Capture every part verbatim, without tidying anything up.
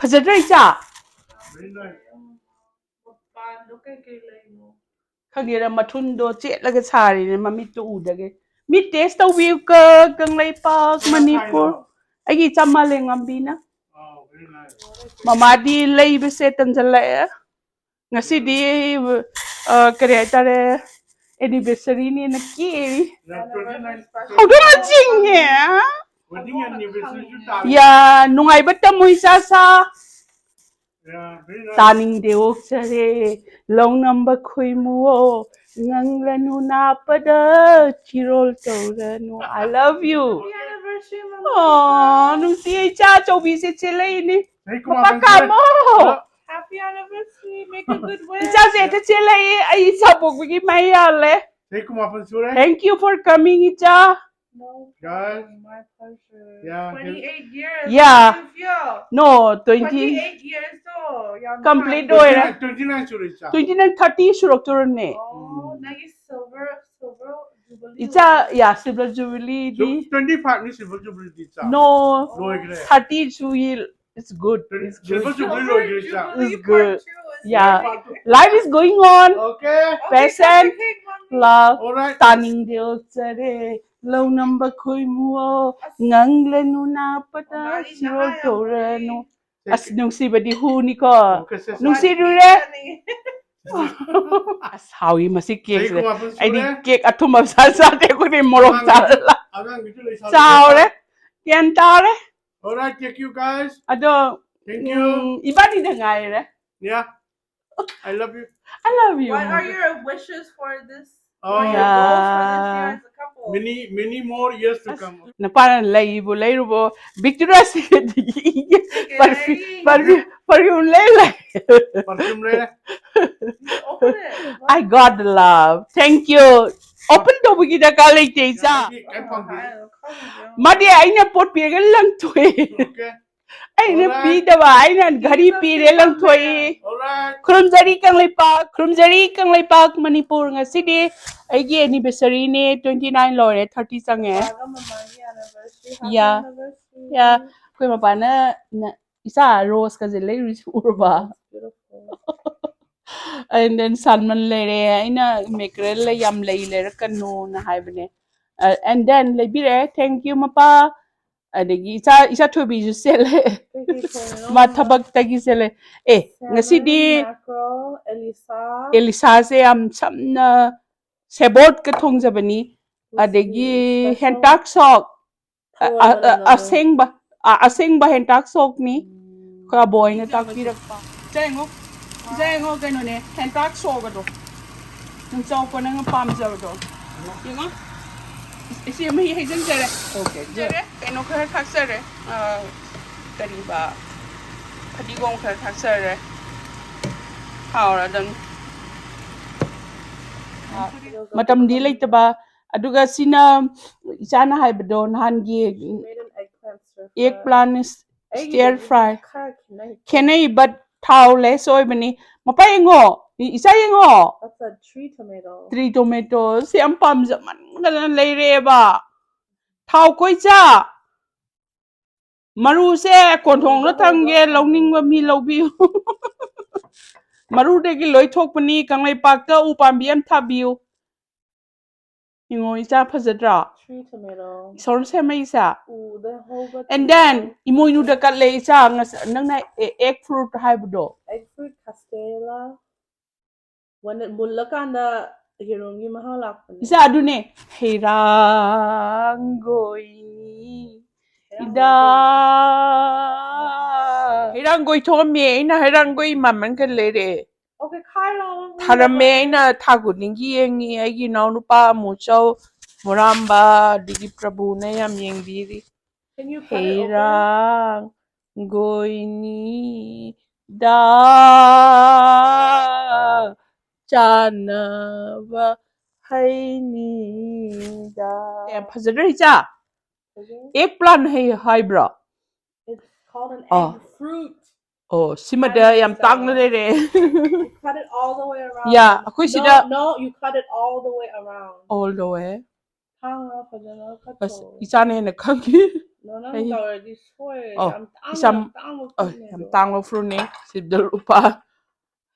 ꯐꯖꯗ꯭ꯔꯥ ꯏꯆꯥ? ꯃꯄꯥꯟꯗꯣ ꯀꯩꯀꯩ ꯂꯩꯅꯣ? ꯈꯪꯗꯦꯗ, ꯃꯊꯨꯟꯗꯣ ꯆꯦꯠꯂꯒ ꯁꯥꯔꯤꯅꯦ, ꯃꯃꯤꯠꯇꯣ ꯎꯗꯒꯦ꯫ ꯃꯤꯠ ꯇꯦꯁ ꯇꯧꯕꯤꯌꯨꯀ, ꯀꯪꯂꯩꯄꯥꯛ ꯃꯅꯤꯄꯨꯔ꯫ ꯑꯩꯒꯤ ꯏꯆꯥ ꯃꯥꯂꯦꯝꯉꯝꯕꯤꯅ꯫ ꯃꯃꯥꯗꯤ ꯂꯩꯕꯁꯦ ꯇꯟꯖꯜꯂꯛꯑꯦ꯫ ꯉꯁꯤꯗꯤ ꯑ, ꯀꯔꯤ ꯍꯥꯏꯇꯥꯔꯦ, ꯑꯦꯅꯤꯚꯔꯁꯔꯤꯅꯦꯅ ꯀꯦꯔꯤ꯫ ꯍꯧꯗꯣꯡꯅ ꯆꯤꯡꯉꯦ꯫ ꯌꯥ, ꯅꯨꯡꯉꯥꯏꯕ ꯇꯝꯃꯨ ꯏꯆꯥ ꯁꯥ꯫ ꯇꯥꯅꯤꯡꯗꯦ ꯑꯣꯛꯆꯔꯦ, ꯂꯧ ꯅꯝꯕ ꯈꯨꯏꯃꯨꯑꯣ, ꯉꯪꯂꯅꯨ ꯅꯥꯞꯄꯗ ꯆꯤꯔꯣꯜ ꯇꯧꯔꯅꯨ꯫ I love you. ꯑꯣ, ꯅꯨꯡꯁꯤ ꯏꯆꯥ ꯑꯆꯧꯕꯤꯁꯦ ꯆꯦꯜꯂꯛꯏꯅꯤ꯫ ꯃꯄꯥ ꯀꯥꯝꯃꯣ꯫ Happy anniversary. Make a good wish. ꯏꯆꯥꯁꯦ ꯍꯦꯛꯇ ꯆꯦꯜꯂꯛꯏ, ꯑꯩ ꯏꯆꯥ ꯄꯣꯛꯄꯒꯤ ꯃꯍꯩ ꯌꯥꯜꯂꯦ꯫ ꯆꯍꯤ ꯀꯨꯟꯃꯥꯄꯟ ꯁꯨꯔꯦ꯫ Thank you for coming, ꯏꯆꯥ꯫ Guys. Yeah. No, twenty complete ꯑꯣꯏꯔꯦ꯫ Twenty nine ꯁꯨꯔꯦ ꯏꯆꯥ꯫ Twenty nine, thirty ꯁꯨꯔꯛꯇꯣꯔꯅꯦ꯫ ꯎꯝ꯫ ꯏꯆꯥ, yeah, silver jubilee ꯗꯤ꯫ Twenty five ꯅꯤ silver jubilee ꯗꯤ ꯏꯆꯥ꯫ No, ꯂꯣꯏꯈ꯭ꯔꯦ꯫ Thirty ꯁꯨ E-, it's good, it's good. Silver jubilee ꯂꯣꯏꯈ꯭ꯔꯦ ꯏꯆꯥ꯫ It's good. Yeah. Life is going on. Okay. Passion, love. All right. ꯇꯥꯅꯤꯡꯗꯦ ꯑꯣꯛꯆꯔꯦ, ꯂꯧ ꯅꯝꯕ ꯈꯣꯏꯃꯨꯑꯣ, ꯉꯪꯂꯅꯨ ꯅꯥꯞꯄꯗ ꯆꯤꯔꯣꯜ ꯇꯧꯔꯅꯨ꯫ ꯑꯁ, ꯅꯨꯡꯁꯤꯕꯗꯤ ꯍꯨꯅꯤꯀꯣ꯫ Okay, ꯁꯦ, ꯁꯦ꯫ ꯅꯨꯡꯁꯤꯔꯨꯔꯦ꯫ ꯑꯁ, ꯍꯥꯎꯏ ꯃꯁꯤ ꯀꯦꯛꯁꯦ꯫ ꯆꯍꯤ ꯀꯨꯟꯃꯥꯄꯟ ꯁꯨꯔꯦ꯫ ꯑꯩꯗꯤ ꯀꯦꯛ ꯑꯊꯨꯝꯕ ꯆꯥ ꯆꯥꯗꯦ, ꯑꯩꯈꯣꯏꯗꯤ ꯃꯣꯔꯣꯛ ꯆꯥꯔ ꯂꯥ-, ꯑꯉꯥꯡꯒꯤꯁꯨ ꯂꯩꯁꯥꯕꯤ ꯆꯥꯎꯔꯦ꯫ ꯒ꯭ꯌꯥꯟ ꯇꯥꯔꯦ꯫ All right, thank you guys. ꯑꯗꯣ, Thank you. ꯎꯝ, ꯏꯕꯥꯅꯤꯗ ꯉꯥꯏꯔꯦ꯫ Yeah. I love you. I love you. What are your wishes for this? Oh. What are your goals for this year as a couple? Many, many more years to come. ꯅꯄꯥꯅ ꯂꯩꯕꯨ ꯂꯩꯔꯨꯕꯣ, Victoria's Secret perfume, perfume, perfume ꯂꯩ ꯂꯩ꯫ Perfume ꯂꯩꯔꯦ꯫ Open it. I got the love. Thank you. Open ꯇꯧꯕꯒꯤ ꯗꯔꯀꯥꯔ ꯂꯩꯇꯦ, ꯏꯆꯥ꯫ ꯀꯩꯝ ꯄꯥꯝꯗꯦ꯫ I'll come with you. ꯃꯥꯗꯤ ꯑꯩꯅ ꯄꯣꯠ ꯄꯤꯔꯒ ꯂꯪꯊꯣꯛꯑꯦ꯫ Okay. ꯑꯩꯅ Alright. ꯄꯤꯗꯕ, ꯑꯩꯅ ꯘꯔꯤ ꯄꯤꯔꯦ, ꯂꯪꯊꯣꯛꯑꯦ꯫ Alright. ꯈꯨꯔꯨꯝꯖꯔꯤ ꯀꯪꯂꯩꯄꯥꯛ, ꯈꯨꯔꯨꯝꯖꯔꯤ ꯀꯪꯂꯩꯄꯥꯛ ꯃꯅꯤꯄꯨꯔ꯫ ꯉꯁꯤꯗꯤ ꯑꯩꯒꯤ anniversary ꯅꯦ, twenty nine ꯂꯣꯏꯔꯦ, thirty ꯆꯪꯉꯦ꯫ ꯕꯕꯥꯒ ꯃꯃꯥꯒꯤ anniversary, happy Yeah. anniversary. Yeah. ꯑꯩꯈꯣꯏ ꯃꯄꯥꯅ ꯅ-, ꯏꯆꯥ, ꯔꯣꯁꯀꯁꯦ ꯂꯩꯔꯨꯏꯁꯦ ꯎꯔꯕ? Beautiful. And then salmon ꯂꯩꯔꯦ, ꯑꯩꯅ mackerel ꯂꯩ ꯌꯥꯝ ꯂꯩ ꯂꯩꯔꯛꯀꯅꯣꯅ ꯍꯥꯏꯕꯅꯦ. Uh, and then ꯂꯩꯕꯤꯔꯛꯑꯦ, thank you ꯃꯄꯥ. ꯑꯗꯒꯤ ꯏꯆꯥ, ꯏꯆꯥ ꯊꯣꯏꯕꯤꯁꯨ ꯆꯦꯜꯂꯦ. ꯀꯩꯀꯩ ꯊꯣꯡꯉꯤꯅꯣ? ꯃꯥ ꯊꯕꯛꯇꯒꯤ ꯆꯦꯜꯂꯦ꯫ ꯑꯦ, Salmon, ꯉꯁꯤꯗꯤ mackerel, ꯑꯦꯂꯤꯁꯥ, ꯑꯦꯂꯤꯁꯥꯁꯦ ꯌꯥꯝ ꯁꯝꯅ ꯁꯦꯕꯣꯠꯀ ꯊꯣꯡꯖꯕꯅꯤ꯫ ꯑꯗꯒꯤ special ꯍꯦꯟꯇꯥꯛ ꯁꯣꯛ, ꯑ, ꯊꯔꯣꯏ ꯑ, ꯑ, ꯃꯅꯝ ꯅꯝꯃꯦ꯫ ꯑꯁꯦꯡꯕ, ꯑ, ꯑꯁꯦꯡꯕ ꯍꯦꯟꯇꯥꯛ ꯁꯣꯛꯅꯤ꯫ ꯎꯝ. ꯑꯩꯈꯣꯏ ꯑꯕꯣꯏꯅ ꯇꯥꯛꯄꯤꯔꯛꯄ꯫ ꯏꯆꯥ ꯌꯦꯡꯉꯣ, ꯏꯆꯥ ꯌꯦꯡꯉꯣ, ꯀꯩꯅꯣꯅꯦ, ꯍꯦꯟꯇꯥꯛ ꯁꯣꯛ ꯑꯗꯣ꯫ ꯅꯪ ꯆꯥꯎꯀꯣ, ꯅꯪꯅ ꯄꯥꯝꯖꯕꯗꯣ꯫ ꯌꯦꯡꯉꯣ꯫ ꯏꯆꯦ ꯃꯍꯤ ꯍꯩꯖꯤꯟꯖꯔꯦ꯫ Okay, good. ꯍꯩꯖꯔꯦ꯫ ꯀꯩꯅꯣ ꯈꯔ ꯊꯥꯛꯆꯔꯦ꯫ ꯑ, ꯀꯔꯤꯕ? ꯐꯗꯤꯒꯣꯝ ꯈꯔ ꯊꯥꯛꯆꯔꯦ꯫ ꯍꯥꯎꯔꯗꯝꯅꯤ꯫ ꯃꯇꯝꯗꯤ ꯂꯩꯇꯕ꯫ ꯑꯗꯨꯒ ꯁꯤꯅ ꯏꯆꯥꯅ ꯍꯥꯏꯕꯗꯣ ꯅꯍꯥꯟꯒꯤ Made an eggplant stir fry. egg plant stir ꯑꯩꯒꯤꯗꯒꯤ fry꯫ ꯈꯔ ꯈꯦꯠꯅꯩ꯫ ꯈꯦꯠꯅꯩ, but ꯊꯥꯎ less ꯑꯣꯏꯕꯅꯤ꯫ ꯃꯄꯥ ꯌꯦꯡꯉꯣ, ꯏ-, ꯏꯆꯥ ꯌꯦꯡꯉꯣ꯫ That's a tree tomato. Tree tomatoes ꯁꯤ ꯌꯥꯝ ꯄꯥꯝꯖꯃꯟꯒꯗꯅ ꯂꯩꯔꯛꯑꯦꯕ꯫ ꯊꯥꯎ ꯀꯣꯏ ꯏꯆꯥ꯫ ꯃꯔꯨꯁꯦ ꯀꯣꯟꯊꯣꯡꯗ ꯊꯝꯒꯦ, ꯂꯧꯅꯤꯡꯕ ꯃꯤ ꯂꯧꯕꯤꯌꯨ꯫ ꯃꯔꯨꯗꯒꯤ ꯂꯣꯏ ꯊꯣꯛꯄꯅꯤ, ꯀꯪꯂꯩꯄꯥꯛꯇ ꯎ ꯄꯥꯝꯕꯤ ꯑꯃ ꯊꯥꯕꯤꯌꯨ꯫ ꯌꯦꯡꯉꯣ, ꯏꯆꯥ ꯐꯖꯗ꯭ꯔꯥ? Tree tomato. ꯏꯁꯣꯔꯅ ꯁꯦꯝꯃꯛꯏꯁꯦ꯫ ꯎꯗ ꯍꯧꯕ And then, tomato. ꯏꯃꯣꯏꯅꯨꯗ ꯀꯠꯂꯦ ꯏꯆꯥ, ꯉꯁ-, ꯅꯪꯅ ꯑꯦ-, egg fruit ꯍꯥꯏꯕꯗꯣ꯫ Egg fruit castella. ꯋꯥꯅ-, ꯃꯨꯜꯂꯀꯥꯟꯗ ꯌꯦꯔꯨꯝꯒꯤ ꯃꯍꯥꯎ ꯂꯥꯛꯄꯅꯦ꯫ ꯏꯆꯥ, ꯑꯗꯨꯅꯦ꯫ ꯍꯩꯔꯥꯡꯒꯣꯏꯅꯤ꯫ ꯏꯗꯥ꯫ ꯍꯩꯔꯥꯡꯒꯣꯏ ꯊꯣꯛꯑꯝꯃꯦ꯫ ꯑꯩꯅ ꯍꯩꯔꯥꯡꯒꯣꯏ ꯃꯃꯟ ꯈꯔ ꯂꯩꯔꯦ꯫ Okay, ꯈꯥꯏꯔꯣ꯫ ꯊꯥꯔꯝꯃꯦ꯫ ꯑꯩꯅ ꯊꯥ ꯈꯨꯗꯤꯡꯒꯤ ꯌꯦꯡꯉꯤ꯫ ꯑꯩꯒꯤ ꯏꯅꯥꯎꯅꯨꯄꯥ ꯑꯃꯨꯆꯧ, ꯃꯣꯔꯥꯝꯕ, ꯑꯗꯒꯤ ꯄ꯭ꯔꯚꯨꯅ ꯌꯥꯝ ꯌꯦꯡꯕꯤꯔꯤ꯫ Can you cut it open? ꯍꯩꯔꯥꯡꯒꯣꯏꯅꯤꯗ ꯆꯥꯅꯕ ꯍꯩꯅꯤꯗ꯫ ꯑꯦ, ꯐꯖꯗ꯭ꯔꯥ ꯏꯆꯥ? Okay. Egg plant ꯍꯩ ꯍꯥꯏꯕ꯭ꯔꯣ? It's called an ꯑꯣ꯫ Egg fruit. ꯑꯣ, ꯁꯤꯃꯗ ꯌꯥꯝ ꯇꯥꯡꯅ ꯂꯩꯔꯦ꯫ You cut it all the way around. ꯌꯥ, ꯑꯩꯈꯣꯏ ꯁꯤꯗ No, no, you cut it all the way around. All the way. ꯊꯥꯡꯅ ꯐꯖꯅ cut ꯑꯁ, ꯇꯧ꯫ ꯏꯆꯥꯅ ꯍꯦꯟꯅ ꯈꯪꯈꯤ꯫ No, ꯅꯪ ꯑꯩ- ꯇꯧꯔꯗꯤ ꯁꯣꯏꯔꯦ꯫ ꯑꯣ, ꯌꯥꯝ ꯇꯥꯡꯕ, ꯏꯁꯝ- ꯌꯥꯝ ꯇꯥꯡꯕ ꯑ, fruitꯅꯦ ꯌꯥꯝ ꯑꯗꯣ꯫ ꯇꯥꯡꯕ fruitꯅꯦ꯫ ꯁꯤꯗ ꯂꯨꯄꯥ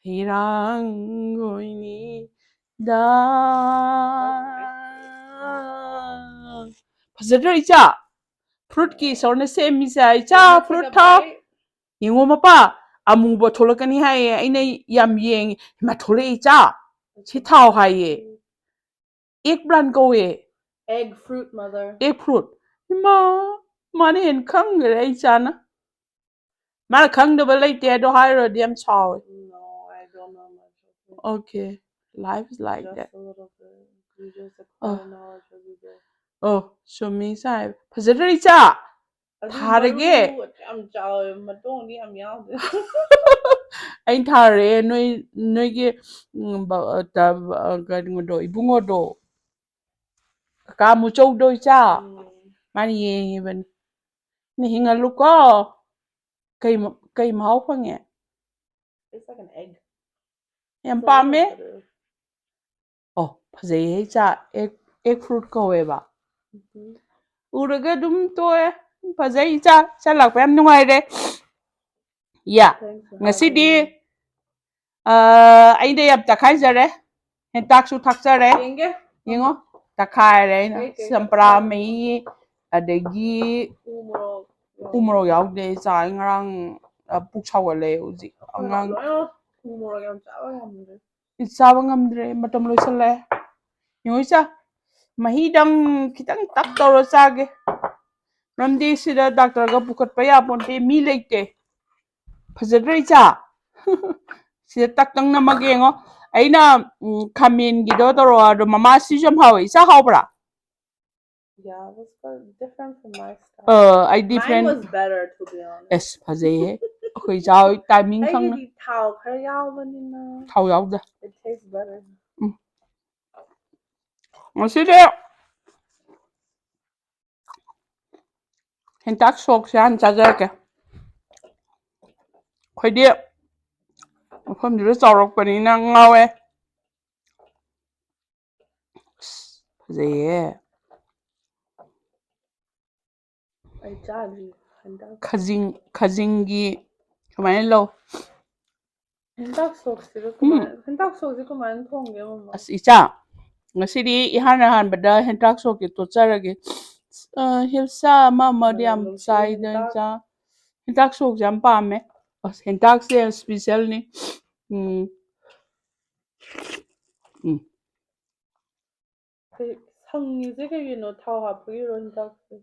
ꯍꯩꯔꯥꯡꯒꯣꯏꯅꯤꯗ꯫ ꯐꯖꯗ꯭ꯔꯣ ꯏꯆꯥ? Fruitꯀꯤ ꯏꯁꯣꯔꯅ ꯁꯦꯝꯃꯤꯁꯦ ꯏꯆꯥ, Wanna take fruit a ꯊꯥꯎ꯫ bite? ꯌꯦꯡꯉꯣ ꯃꯄꯥ, ꯑꯃꯨꯕ ꯊꯣꯛꯂꯛꯀꯅꯤ ꯍꯥꯏꯌꯦ꯫ ꯑꯩꯅ ꯌꯥꯝ ꯌꯦꯡꯉꯦ꯫ ꯏꯃꯥ, ꯊꯣꯛꯂꯛꯑꯦ ꯏꯆꯥ꯫ ꯁꯤ ꯊꯥꯎ ꯍꯥꯏꯌꯦ꯫ Egg plant ꯀꯧꯋꯦ꯫ Egg fruit, mother. Egg fruit. ꯏꯃꯥ, ꯃꯥꯅ ꯍꯦꯟꯅ ꯈꯪꯈ꯭ꯔꯦ ꯑꯩ ꯏꯆꯥꯅ꯫ ꯃꯥꯅ ꯈꯪꯗꯕ ꯂꯩꯇꯦ ꯑꯗꯣ ꯍꯥꯏꯔꯨꯔꯗꯤ ꯌꯥꯝ ꯁꯥꯎꯋꯦ꯫ No, I don't know much of it. Okay, life is like Just that. A little bit. You just Oh. acquire knowledge every day. ꯑꯣ, ꯆꯨꯝꯃꯤ ꯏꯆꯥ ꯍꯥꯏꯕ꯫ ꯐꯖꯗ꯭ꯔꯣ ꯏꯆꯥ? ꯑꯗꯨ ꯊꯥꯔꯒꯦ꯫ ꯃꯔꯨ ꯌꯥꯝ ꯆꯥꯎꯋꯦ, ꯃꯇꯣꯡꯗꯤ ꯌꯥꯝ ꯌꯥꯎꯗꯦ꯫ ꯑꯩꯅ ꯊꯥꯔꯦ ꯅꯣꯏ, ꯅꯣꯏꯒꯤ, ꯎꯝ, ꯕ-, ꯑ, ꯇ-, ꯑ, ꯀꯩꯅꯣꯗꯣ, ꯏꯕꯨꯡꯉꯣꯗꯣ꯫ ꯀꯀꯥ ꯃꯨꯆꯧꯗꯣ ꯏꯆꯥ꯫ ꯎꯝ. ꯃꯥꯅ ꯌꯦꯡꯉꯤꯕꯅꯤ꯫ ꯅ ꯍꯤꯡꯍꯜꯂꯨꯀꯣ꯫ ꯀꯩ ꯃ-, ꯀꯩ ꯃꯍꯥꯎ ꯐꯪꯉꯦ? It's like an egg. ꯌꯥꯝ It's a ꯄꯥꯝꯃꯦ꯫ little bit of- ꯑꯣ, ꯐꯖꯩꯍꯦ ꯏꯆꯥ꯫ Egg, egg fruit ꯀꯧꯋꯦꯕ꯫ Mhm. ꯎꯔꯒ ꯑꯗꯨꯝ ꯇꯣꯛꯑꯦ꯫ ꯐꯖꯩ ꯏꯆꯥ꯫ ꯏꯆꯥ ꯂꯥꯛꯄ ꯌꯥꯝ ꯅꯨꯡꯉꯥꯏꯔꯦ꯫ ꯌꯥ, Thanks for ꯉꯁꯤꯗꯤ, having me. ꯑ, ꯑꯩꯅ ꯌꯥꯝ ꯇꯛꯈꯥꯏꯖꯔꯦ꯫ ꯍꯦꯟꯇꯥꯛꯁꯨ ꯊꯥꯛꯆꯔꯦ꯫ ꯌꯦꯡꯒꯦ꯫ ꯌꯦꯡꯉꯣ, ꯇꯛꯈꯥꯏꯔꯦ ꯑꯩꯅ꯫ ꯀꯩ ꯀꯩ ꯆꯝꯄ꯭ꯔꯥ ꯇꯛꯈꯥꯏꯔꯤꯅꯣ? ꯃꯍꯤ, ꯑꯗꯒꯤ ꯎ ꯃꯣꯔꯣꯛ꯫ ꯎ ꯃꯣꯔꯣꯛ ꯌꯥꯎꯗꯦ ꯏꯆꯥ꯫ ꯑꯩ ꯉꯔꯥꯡ, ꯑ, ꯄꯨꯛ ꯁꯥꯎꯒꯠꯂꯦ ꯍꯧꯖꯤꯛ꯫ ꯑꯩꯈꯣꯏ ꯑꯉꯥꯡ ꯂꯣꯏꯅ ꯎ ꯃꯣꯔꯣꯛ ꯌꯥꯝ ꯆꯥꯕ ꯉꯝꯗ꯭ꯔꯦ꯫ ꯆꯥꯕ ꯉꯝꯗ꯭ꯔꯦ, ꯃꯇꯝ ꯂꯣꯏꯁꯜꯂꯛꯑꯦ꯫ ꯌꯦꯡꯉꯣ ꯏꯆꯥ, ꯃꯍꯤꯗꯪ ꯈꯤꯇꯪ ꯇꯛ ꯇꯧꯔ ꯆꯥꯒꯦ꯫ ꯃꯔꯝꯗꯤ ꯁꯤꯗ ꯗꯥꯛꯇꯔꯒ ꯄꯨꯈꯠꯄ ꯌꯥꯄꯣꯟꯇꯦ, ꯃꯤ ꯂꯩꯇꯦ꯫ ꯐꯖꯗ꯭ꯔꯣ ꯏꯆꯥ? ꯁꯤꯗ ꯇꯛ ꯇꯪ ꯅꯝꯃꯒꯦ ꯌꯦꯡꯉꯣ꯫ ꯑꯩꯅ, ꯎꯝ, ꯈꯥꯃꯦꯟꯒꯤꯗꯣ ꯇꯧꯔꯛꯑꯣ, ꯑꯗꯣ ꯃꯃꯥ ꯁꯤꯁꯨ ꯌꯥꯝ ꯍꯥꯎꯋꯦ꯫ ꯏꯆꯥ ꯍꯥꯎꯕ꯭ꯔꯥ? Yeah, it was quite different from my ꯑ, style. ꯑꯩ Mine different. Was better, to be honest. ꯑꯦꯁ, ꯐꯖꯩꯍꯦ꯫ ꯑꯩꯈꯣꯏ ꯏꯆꯥ ꯍꯣꯏ timing ꯈꯪꯅ꯫ ꯑꯩꯒꯤꯗꯤ ꯊꯥꯎ ꯈꯔ ꯌꯥꯎꯕꯅꯤꯅ ꯊꯥꯎ ꯌꯥꯎꯗ꯫ It tastes better. ꯉꯁꯤꯗꯤ ꯍꯦꯟꯇꯥꯛ ꯁꯣꯛꯁꯦ ꯍꯥꯟꯅ ꯆꯥꯖꯔꯛꯀꯦ꯫ ꯑꯩꯈꯣꯏꯗꯤ ꯃꯐꯝꯗꯨꯗ ꯆꯥꯎꯔꯛꯄꯅꯤꯅ ꯉꯥꯎꯋꯦ꯫ ꯑꯁ, ꯐꯖꯩꯌꯦ꯫ ꯑꯩ ꯆꯥꯗ꯭ꯔꯤ ꯍꯟꯗꯛ꯫ ꯈꯖꯤꯡ ꯈꯖꯤꯡꯒꯤ ꯁꯨꯃꯥꯏꯅ ꯂꯧ꯫ ꯍꯦꯟꯇꯥꯛ ꯁꯣꯛꯁꯤꯒ ꯀꯃꯥꯏꯅ ꯍꯦꯟꯇꯥꯛ ꯁꯣꯛꯁꯤ ꯀꯃꯥꯏꯅ ꯊꯣꯡꯒꯦ, ꯃꯃꯥ? ꯑꯁ ꯏꯆꯥ, ꯉꯁꯤꯗꯤ ꯏꯍꯥꯟ ꯑꯍꯥꯟꯕꯗ ꯍꯦꯟꯇꯥꯛ ꯁꯣꯛꯀꯤ ꯇꯣꯠꯆꯔꯒꯦ꯫ ꯑ, ꯍꯤꯜꯁꯥ ꯑꯃ ꯑꯃꯗꯤ ꯌꯥꯝ ꯆꯥꯏꯗ ꯏꯆꯥ꯫ ꯍꯦꯟꯇꯥꯛ ꯁꯣꯛꯁꯦ ꯌꯥꯝ ꯄꯥꯝꯃꯦ꯫ ꯑꯁ ꯍꯦꯟꯇꯥꯛꯁꯦ ꯏꯁꯄꯤꯁꯦꯜꯅꯤ꯫ ꯎꯝ꯫ ꯎꯝ꯫ ꯁꯪꯉꯤꯁꯦ ꯀꯩꯒꯤꯅꯣ? ꯊꯥꯎ ꯍꯥꯞꯄꯒꯤꯔꯣ ꯍꯦꯟꯇꯥꯛꯁꯦ?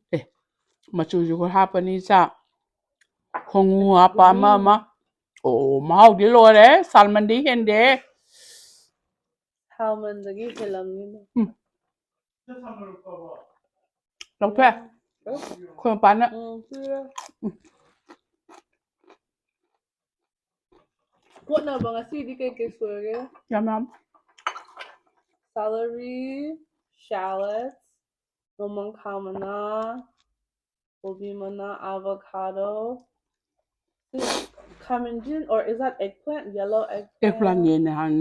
ꯃꯆꯨꯁꯨ ꯈꯔ ꯍꯥꯞꯄꯅꯤ ꯏꯆꯥ꯫ ꯍꯣꯡꯉꯨ ꯍꯥꯞꯄ ꯑꯃ ꯑꯃ꯫ ꯑꯣ, ꯃꯍꯥꯎꯗꯤ ꯂꯣꯏꯔꯦ꯫ ꯁꯥꯜꯃꯟꯗꯤ ꯍꯦꯟꯗꯦ꯫ ꯁꯥꯜꯃꯟꯗꯒꯤ ꯍꯦꯜꯂꯝꯅꯤꯅꯦ꯫ ꯎꯝ꯫ ꯂꯧꯊꯣꯛꯑꯦ꯫ ꯑꯩꯈꯣꯏ ꯃꯄꯥꯅ꯫ ꯎꯝ, ꯄꯤꯔꯦ꯫ ꯀꯣꯠꯅꯕ ꯉꯁꯤꯗꯤ ꯀꯩꯀꯩ ꯁꯣꯏꯔꯒꯦ? ꯌꯥꯝ ꯌꯥꯝ꯫ Celery, shallots, ꯅꯣꯡꯃꯪꯈꯥ ꯃꯅꯥ, ꯀꯣꯕꯤ ꯃꯅꯥ, avocado, ꯈꯥꯃꯦꯟꯁꯤꯟ, or is that eggplant? Yellow eggplant? Eggplant ꯅꯦ ꯅꯍꯥꯟ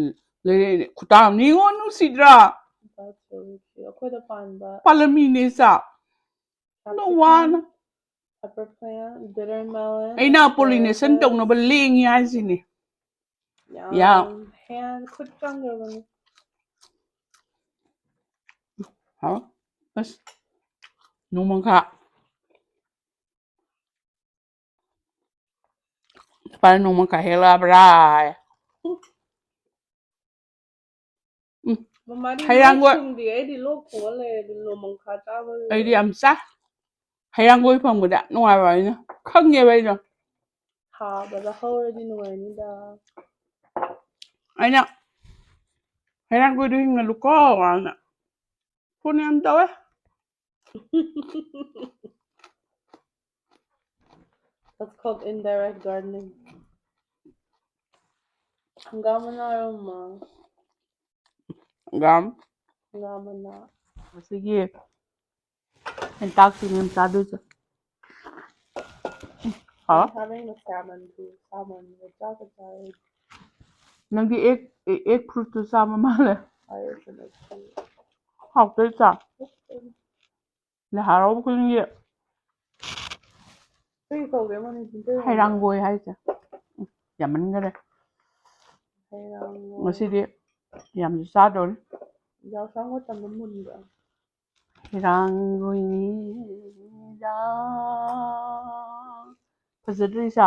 ꯂꯩꯔꯛꯏꯅꯦ꯫ ꯈꯨꯇꯥꯡ ꯑꯃꯅꯤꯉꯣ, ꯅꯨꯡꯁꯤꯗ꯭ꯔꯥ? That's really cute. ꯑꯩꯈꯣꯏꯗ ꯄꯥꯟꯕ ꯄꯥꯜꯂꯝꯃꯤꯅꯦ ꯏꯆꯥ꯫ ꯅꯣ ꯋꯥꯅ꯫ Pepper plant, bitter melon, ꯑꯩꯅ pollination ꯇꯧꯅꯕ ꯂꯦꯡꯉꯤ ꯍꯥꯏꯁꯤꯅꯦ꯫ ꯌꯥꯝ ꯌꯥꯝ꯫ ꯍꯦꯟ ꯈꯨꯠ ꯆꯪꯈ꯭ꯔꯕꯅꯤ꯫ ꯍꯥꯎ꯫ ꯑꯁ꯫ ꯅꯣꯡꯃꯪꯈꯥ꯫ ꯏꯄꯥꯅ ꯅꯣꯡꯃꯪꯈꯥ ꯍꯦꯛꯂꯛꯑꯕ꯭ꯔꯥ ꯍꯥꯏ꯫ ꯎꯝ꯫ ꯃꯃꯥꯗꯤ ꯍꯩꯔꯥꯡꯒꯣꯏ- ꯂꯣꯛ ꯊꯨꯡꯗꯦ, ꯑꯩꯗꯤ ꯂꯣꯛ ꯊꯨꯡꯉ ꯂꯩꯔꯗꯤ ꯅꯣꯡꯃꯪꯈꯥ ꯆꯥꯕ ꯑꯩꯗꯤ ꯌꯥꯝ ꯆꯥ꯫ ꯍꯩꯔꯥꯡꯒꯣꯏ ꯐꯪꯕꯗ ꯌꯥꯝ ꯅꯨꯡꯉꯥꯏꯕ ꯑꯩꯅ ꯈꯪꯉꯦꯕ ꯑꯩꯗꯣ꯫ ꯊꯥꯕꯗ ꯍꯧꯔꯗꯤ ꯅꯨꯡꯉꯥꯏꯅꯤꯗ꯫ ꯑꯩꯅ ꯍꯩꯔꯥꯡꯒꯣꯏꯗꯣ ꯍꯤꯡꯍꯜꯂꯨꯀꯣ ꯍꯥꯏꯅ ꯐꯣꯟ ꯌꯥꯝ ꯇꯧꯋꯦ꯫ That's called indirect gardening. ꯍꯪꯒꯥꯝ ꯃꯅꯥꯔꯣ, ꯃꯃꯥ? ꯍꯪꯒꯥꯝ꯫ ꯍꯪꯒꯥꯝ ꯃꯅꯥ꯫ ꯑꯁꯤꯒꯤ ꯍꯦꯟꯇꯥꯛꯁꯤꯅꯦ ꯌꯥꯝ ꯆꯥꯗꯣꯏꯁꯦ꯫ ꯍꯥꯎ꯫ ꯅꯪ ꯊꯥꯏꯅ salmon ꯗꯨ, salmon ꯒ ꯆꯥꯒ ꯆꯥꯏ꯫ ꯅꯪꯗꯤ egg, egg fruit ꯇꯨ ꯆꯥꯕ ꯃꯥꯜꯂꯦ꯫ ꯍꯥꯎꯇꯦ ꯆꯥ꯫ ꯂꯥꯏ ꯍꯔꯥꯎꯕ ꯈꯨꯗꯤꯡꯒꯤ ꯀꯩ ꯀꯧꯒꯦ ꯃꯅꯤꯄꯨꯔꯗ? ꯍꯩꯔꯥꯡꯒꯣꯏ ꯍꯥꯏꯁꯦ꯫ ꯎꯝ, ꯌꯥꯝꯃꯟꯈꯔꯦ꯫ ꯍꯩꯔꯥꯡꯒꯣꯏ꯫ ꯉꯁꯤꯗꯤ ꯌꯥꯝꯁꯨ ꯆꯥꯗꯧꯔꯤ꯫ ꯌꯥꯎꯁꯪ ꯃꯇꯝꯗ ꯃꯨꯟꯕ꯭ꯔꯥ? ꯍꯩꯔꯥꯡꯒꯣꯏꯅꯤꯗ꯫ ꯐꯖꯗ꯭ꯔꯤꯁꯥ?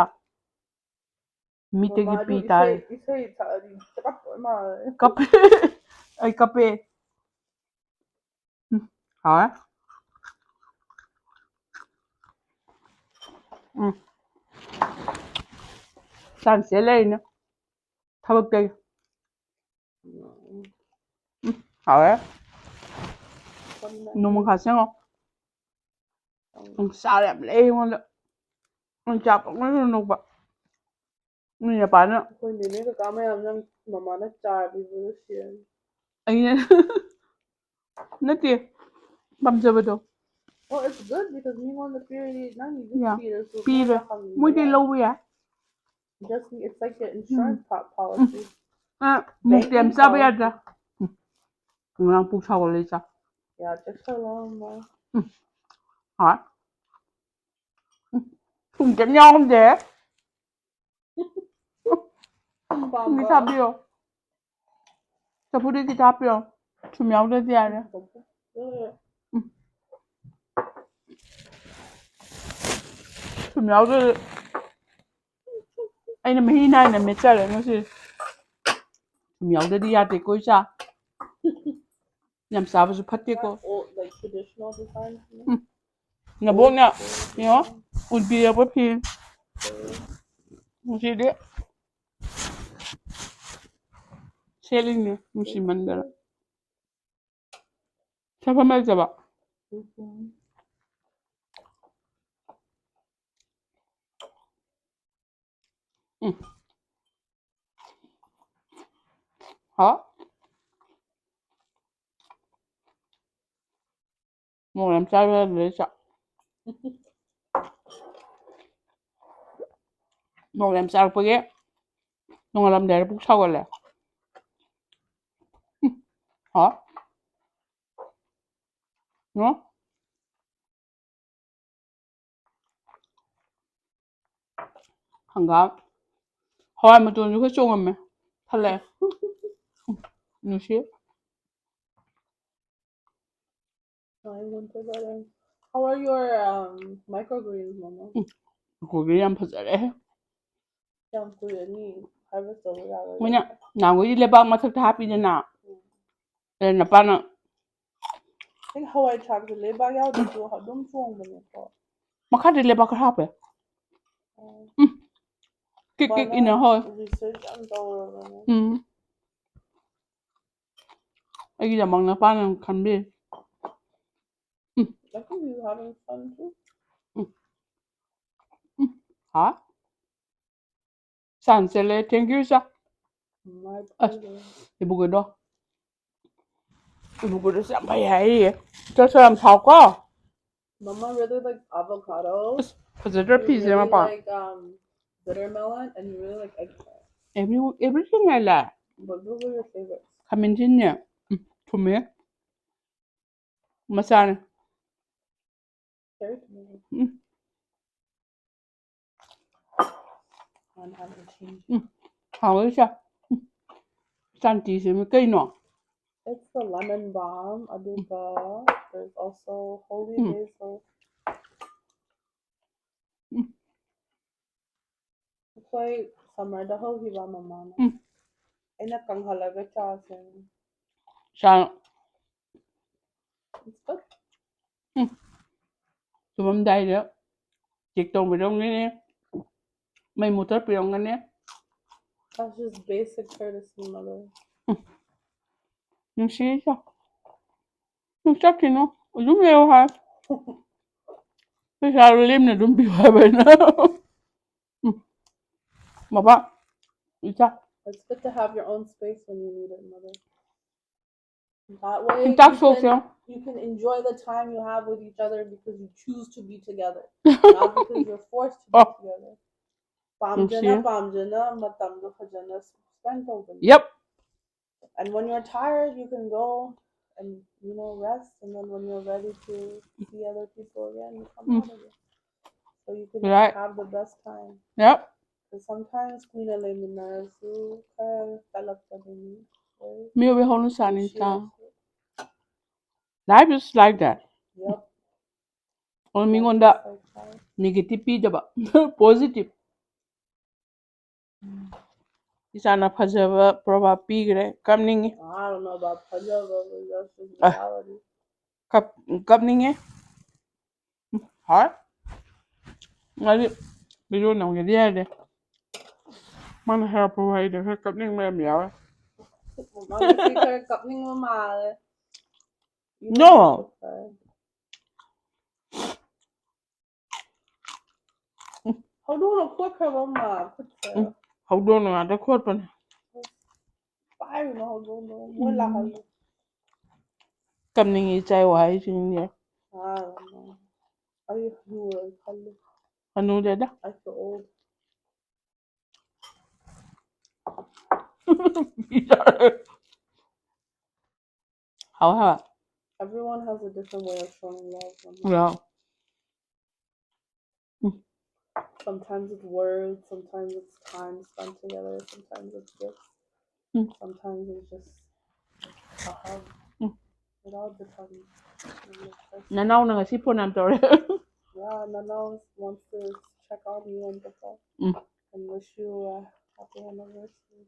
ꯃꯤꯠꯇꯒꯤ ꯃꯃꯥꯗꯨ ꯄꯤ ꯇꯥꯔꯦ꯫ ꯏꯁꯩ, ꯏꯁꯩ ꯁꯛꯑꯗꯤ ꯀꯞꯄ ꯃꯥꯜꯂꯦ꯫ ꯀꯞꯄꯦ꯫ ꯑꯩ ꯀꯞꯄꯦ꯫ ꯎꯝ, ꯍꯥꯎꯔꯦ꯫ ꯎꯝ꯫ ꯆꯥꯟꯁꯦ ꯂꯩꯔꯤꯅꯦ꯫ ꯊꯕꯛꯇꯒꯤ꯫ ꯎꯝ, ꯍꯥꯎꯔꯦ꯫ ꯅꯣꯡꯃ ꯈꯥ ꯁꯦꯝꯃꯣ꯫ ꯎꯝ, ꯆꯥꯔꯦ ꯌꯥꯝ ꯂꯩ ꯑꯩꯉꯣꯟꯗ꯫ ꯑꯩ ꯆꯥ ꯄꯪꯅꯣꯏ ꯅꯣꯏꯕ꯫ ꯅꯣꯏ ꯅꯄꯥꯅ ꯑꯩꯈꯣꯏ ꯅꯦꯅꯦ ꯀꯀꯥ ꯃꯌꯥꯝ ꯅꯪ ꯃꯃꯥꯅ ꯆꯥ ꯄꯤꯕꯗꯣ ꯁꯤꯔꯅꯤ꯫ ꯑꯩꯅ ꯅꯠꯇꯦ, ꯄꯥꯝꯖꯕꯗꯣ꯫ Oh, it's good because ꯃꯤꯉꯣꯟꯗ ꯄꯤꯔꯗꯤ ꯅꯪꯒꯤꯁꯨ Yeah. ꯁꯤꯔꯁꯨ ꯄꯤꯔꯦ꯫ ꯃꯣꯏꯗ ꯍꯪꯕ ꯃꯣꯏꯗꯤ ꯌꯥꯏ꯫ ꯂꯧꯕ ꯌꯥꯏ꯫ Just it's like the insurance po- policy. ꯑ, ꯃꯣꯛꯇꯤ ꯌꯥꯝ ꯆꯥꯕ ꯌꯥꯗ꯭ꯔꯥ? ꯎꯝ꯫ ꯉꯔꯥꯡ ꯄꯨꯛ ꯁꯥꯎꯒꯠꯂꯦ ꯆꯥ꯫ Yeah, ꯆꯦꯛꯁꯜꯂꯣ ꯑꯃ꯫ ꯍꯣꯏ꯫ ꯎꯝ꯫ ꯊꯨꯝ ꯀꯩꯝ ꯌꯥꯎꯔꯝꯗꯦ꯫ ꯊꯨꯝ ꯊꯨꯝꯗꯤ ꯄꯥꯝꯕ꯫ ꯊꯥꯕꯤꯌꯣ꯫ ꯆꯐꯨꯗꯤ ꯈꯤꯇ ꯍꯥꯞꯄꯤꯌꯣ꯫ ꯊꯨꯝ ꯌꯥꯎꯗ꯭ꯔꯗꯤ ꯌꯥꯔꯦ꯫ ꯎꯝ꯫ ꯊꯨꯝ ꯌꯥꯎꯗ꯭ꯔꯗꯤ ꯑꯩꯅ ꯃꯍꯤ ꯅꯥꯏꯅ ꯃꯦꯠꯆꯔꯦ ꯉꯁꯤ꯫ ꯊꯨꯝ ꯌꯥꯎꯗ꯭ꯔꯗꯤ ꯌꯥꯗꯦꯀꯣ ꯏꯆꯥ꯫ ꯌꯥꯝ ꯆꯥꯕꯁꯨ ꯐꯠꯇꯦꯀꯣ꯫ Not old, like, traditional design. ꯎꯝ꯫ ꯅꯕꯣꯛꯅ ꯌꯦꯡꯉꯣ, ꯎꯠꯄꯤꯔꯛꯄ ꯐꯤ꯫ ꯉꯁꯤꯗꯤ ꯁꯦꯠꯂꯤꯅꯦ ꯅꯨꯡꯁꯤꯃꯟꯗꯅ꯫ ꯁꯦꯠꯐꯝ ꯂꯩꯇꯕ꯫ ꯎꯝ꯫ ꯎꯝ꯫ ꯍꯥꯎ꯫ ꯃꯣꯔꯣꯛ ꯌꯥꯝ ꯆꯥꯕ ꯌꯥꯗ꯭ꯔꯦ ꯆꯥꯛ꯫ ꯃꯣꯔꯣꯛ ꯌꯥꯝ ꯆꯥꯔꯛꯄꯒꯤ ꯅꯣꯡꯉꯥꯜꯂꯝꯗꯥꯏꯗ ꯄꯨꯛ ꯁꯥꯎꯒꯠꯂꯦ꯫ ꯎꯝ꯫ ꯍꯥꯎ꯫ ꯅꯣ? ꯍꯪꯒꯥꯝ꯫ ꯍꯋꯥꯏ ꯃꯇꯣꯟꯁꯨ ꯈꯔ ꯆꯣꯡꯉꯝꯃꯦ꯫ ꯊꯜꯂꯛꯑꯦ꯫ ꯅꯨꯡꯁꯤ꯫ I want to go there. How are your um, microgreens, Mama? ꯀꯣꯕꯤ ꯌꯥꯝ ꯐꯖꯔꯦ꯫ ꯌꯥꯝ ꯀꯨꯏꯔꯅꯤ harvest ꯇꯧꯕ ꯌꯥꯔꯣꯏ꯫ ꯃꯣꯏꯅ ꯅꯍꯥꯟꯈꯣꯏꯗꯤ ꯂꯩꯕꯥꯛ ꯃꯊꯛꯇ ꯍꯥꯞꯄꯤꯗꯅ꯫ ꯑꯗ ꯅꯄꯥꯅ ꯑꯩ ꯍꯋꯥꯏ ꯊ꯭ꯔꯥꯛꯁꯦ ꯂꯩꯕꯥꯛ ꯌꯥꯎꯗ꯭ꯔꯁꯨ ꯑꯗꯨꯝ ꯆꯣꯡꯕꯅꯦꯀꯣ꯫ ꯃꯈꯥꯗꯤ ꯂꯩꯕꯥꯛ ꯈꯔ ꯍꯥꯞꯄꯦ꯫ ꯑꯣ꯫ ꯎꯝ꯫ ꯀꯤꯛ ꯀꯤꯛ ꯏꯟꯅ ꯍꯧꯋꯦ꯫ Research ꯌꯥꯝ ꯇꯧꯔꯕꯅꯦ꯫ ꯎꯝ꯫ ꯑꯩꯒꯤꯗꯃꯛ ꯅꯄꯥꯅ ꯈꯟꯕꯤ꯫ I think you having fun too. ꯍꯥ? ꯆꯥꯟꯁꯦꯂꯦ, thank you, ꯏꯆꯥ꯫ My ꯑꯁ꯫ pleasure. ꯏꯕꯨꯡꯉꯣꯗꯣ꯫ ꯏꯕꯨꯡꯉꯣꯗꯣ ꯌꯥꯝ ꯐꯩ ꯍꯥꯏꯔꯤꯌꯦ꯫ ꯆꯠꯁꯨ ꯌꯥꯝ ꯁꯥꯎꯀꯣ꯫ Mama really like avocados. ꯑꯁ, ꯐꯖꯗ꯭ꯔꯥ You ꯐꯤꯁꯦ really ꯃꯄꯥ? Like um, bitter melon and you really like eggplant. Every, everything I like. But those are your favorites. ꯈꯥꯃꯦꯟꯁꯤꯟꯅꯦ꯫ ꯎꯝ, ꯊꯨꯝꯃꯦ꯫ ꯃꯆꯥꯅꯦ꯫ Cherry tomato. Um. I haven't changed. ꯎꯝ꯫ ꯍꯥꯎꯋꯦ ꯏꯆꯥ꯫ ꯎꯝ꯫ ꯆꯥꯟꯇꯤꯁꯤꯃ ꯀꯩꯅꯣ? It's the lemon balm. ꯑꯗꯨꯒ there's also holy Mm. basil. Mm. ꯑꯩꯈꯣꯏ summerꯗ ꯍꯧꯈꯤꯕ ꯃꯃꯥꯅ꯫ Mm. ꯑꯩꯅ ꯀꯪꯍꯜꯂꯒ ꯆꯥꯁꯦ꯫ ꯆꯥ It's good. ꯇꯨꯝꯃꯝꯗꯥꯏꯗ check ꯇꯧꯕꯤꯔꯝꯒꯅꯤ꯫ ꯃꯩ ꯃꯨꯊꯠꯄꯤꯔꯝꯒꯅꯤ꯫ That's just basic courtesy, mother. ꯅꯨꯡꯁꯤꯁꯦ꯫ ꯅꯪ ꯆꯠꯈꯤꯅꯨ꯫ ꯑꯗꯨꯝ ꯂꯩꯌꯣ ꯍꯥꯏ꯫ ꯄꯩꯁꯥꯗꯣ ꯂꯦꯝꯅ ꯑꯗꯨꯝ ꯄꯤꯌꯨ ꯍꯥꯏꯕ ꯑꯩꯅ꯫ ꯎꯝ꯫ ꯕꯕꯥ, ꯏꯆꯥ꯫ It's good to have your own space when you need it, mother. That way ꯆꯥꯛ you ꯁꯣꯛꯁꯦ꯫ can, you can enjoy the time you have with each other because you choose to be together, not because you're forced to be Oh. Together. ꯄꯥꯝꯖꯅ ꯅꯨꯡꯁꯤꯌꯦ꯫ ꯄꯥꯝꯖꯅ ꯃꯇꯝꯗꯣ ꯐꯖꯅ spend ꯇꯧꯕꯅꯤ꯫ Yep. And when you're tired, you can go and, you know, rest. And then when you're ready to see other people again, you come Mm. out again. So you can Right. Have the best time. Yep. Sometimes ꯀꯨꯏꯅ ꯂꯩꯃꯤꯟꯅꯔꯁꯨ ꯈꯔ ꯇꯠꯂꯛꯄꯗꯨꯅꯤ꯫ ꯃꯤꯑꯣꯏꯕ ꯍꯧꯅꯁꯥꯅꯤ ꯇꯥ꯫ Life is like that. Yep. ꯑꯣ, ꯃꯤꯉꯣꯟꯗ negative ꯄꯤꯗꯕ, positive. ꯏꯆꯥꯅ ꯐꯖꯕ proverb ꯄꯤꯈ꯭ꯔꯦ, ꯀꯞꯅꯤꯡꯉꯤ꯫ I don't know about ꯐꯖꯕ, but that's just ꯑ. reality. ꯀꯞ ꯀꯞꯅꯤꯡꯉꯦ꯫ ꯍꯣꯏ꯫ ꯉꯁꯤ video ꯅꯝꯒꯦꯗꯤ ꯌꯥꯗꯦ꯫ ꯃꯥꯅ ꯍꯥꯏꯔꯛꯄ ꯋꯥꯍꯩꯗꯣ ꯈꯔ ꯀꯞꯅꯤꯡꯕ ꯌꯥꯝ ꯌꯥꯎꯋꯦ꯫ ꯃꯥ ꯉꯁꯤ ꯈꯔ ꯀꯞꯅꯤꯡꯕ ꯃꯥꯜꯂꯦ꯫ No. ꯍꯧꯗꯣꯡꯅ ꯈꯣꯠꯈ꯭ꯔꯕ ꯃꯥ ꯈꯨꯠꯁꯦ꯫ ꯎꯝ. ꯍꯧꯗꯣꯡꯅ ꯉꯥꯛꯇ ꯈꯣꯠꯄꯅꯦ꯫ ꯄꯥꯏꯔꯨꯅꯣ ꯍꯧꯗꯣꯡꯗꯣ꯫ ꯃꯣꯏ ꯎꯝ. ꯂꯥꯛꯍꯜꯂꯨ꯫ ꯀꯞꯅꯤꯡꯉꯤ ꯏꯆꯥꯏ ꯋꯥꯍꯩꯁꯤꯡꯁꯦ꯫ ꯉꯥꯡꯉꯨꯅꯣ꯫ ꯑꯩ ꯍꯅꯨꯔꯦ ꯈꯜꯂꯦ꯫ ꯍꯅꯨꯗꯦꯗ꯫ I feel old. How how. Everyone has a different way of showing love. Yeah. Sometimes it's words, sometimes it's time spent together, sometimes it's gifts, Mm. sometimes it's just a hug. Mm. It all depends on the person. ꯅꯅꯥꯎꯅ ꯉꯁꯤ phone ꯌꯥꯝ ꯇꯧꯔꯦ꯫ Yeah, Nanao wants to check on you and the phone Mm. and wish you a happy anniversary.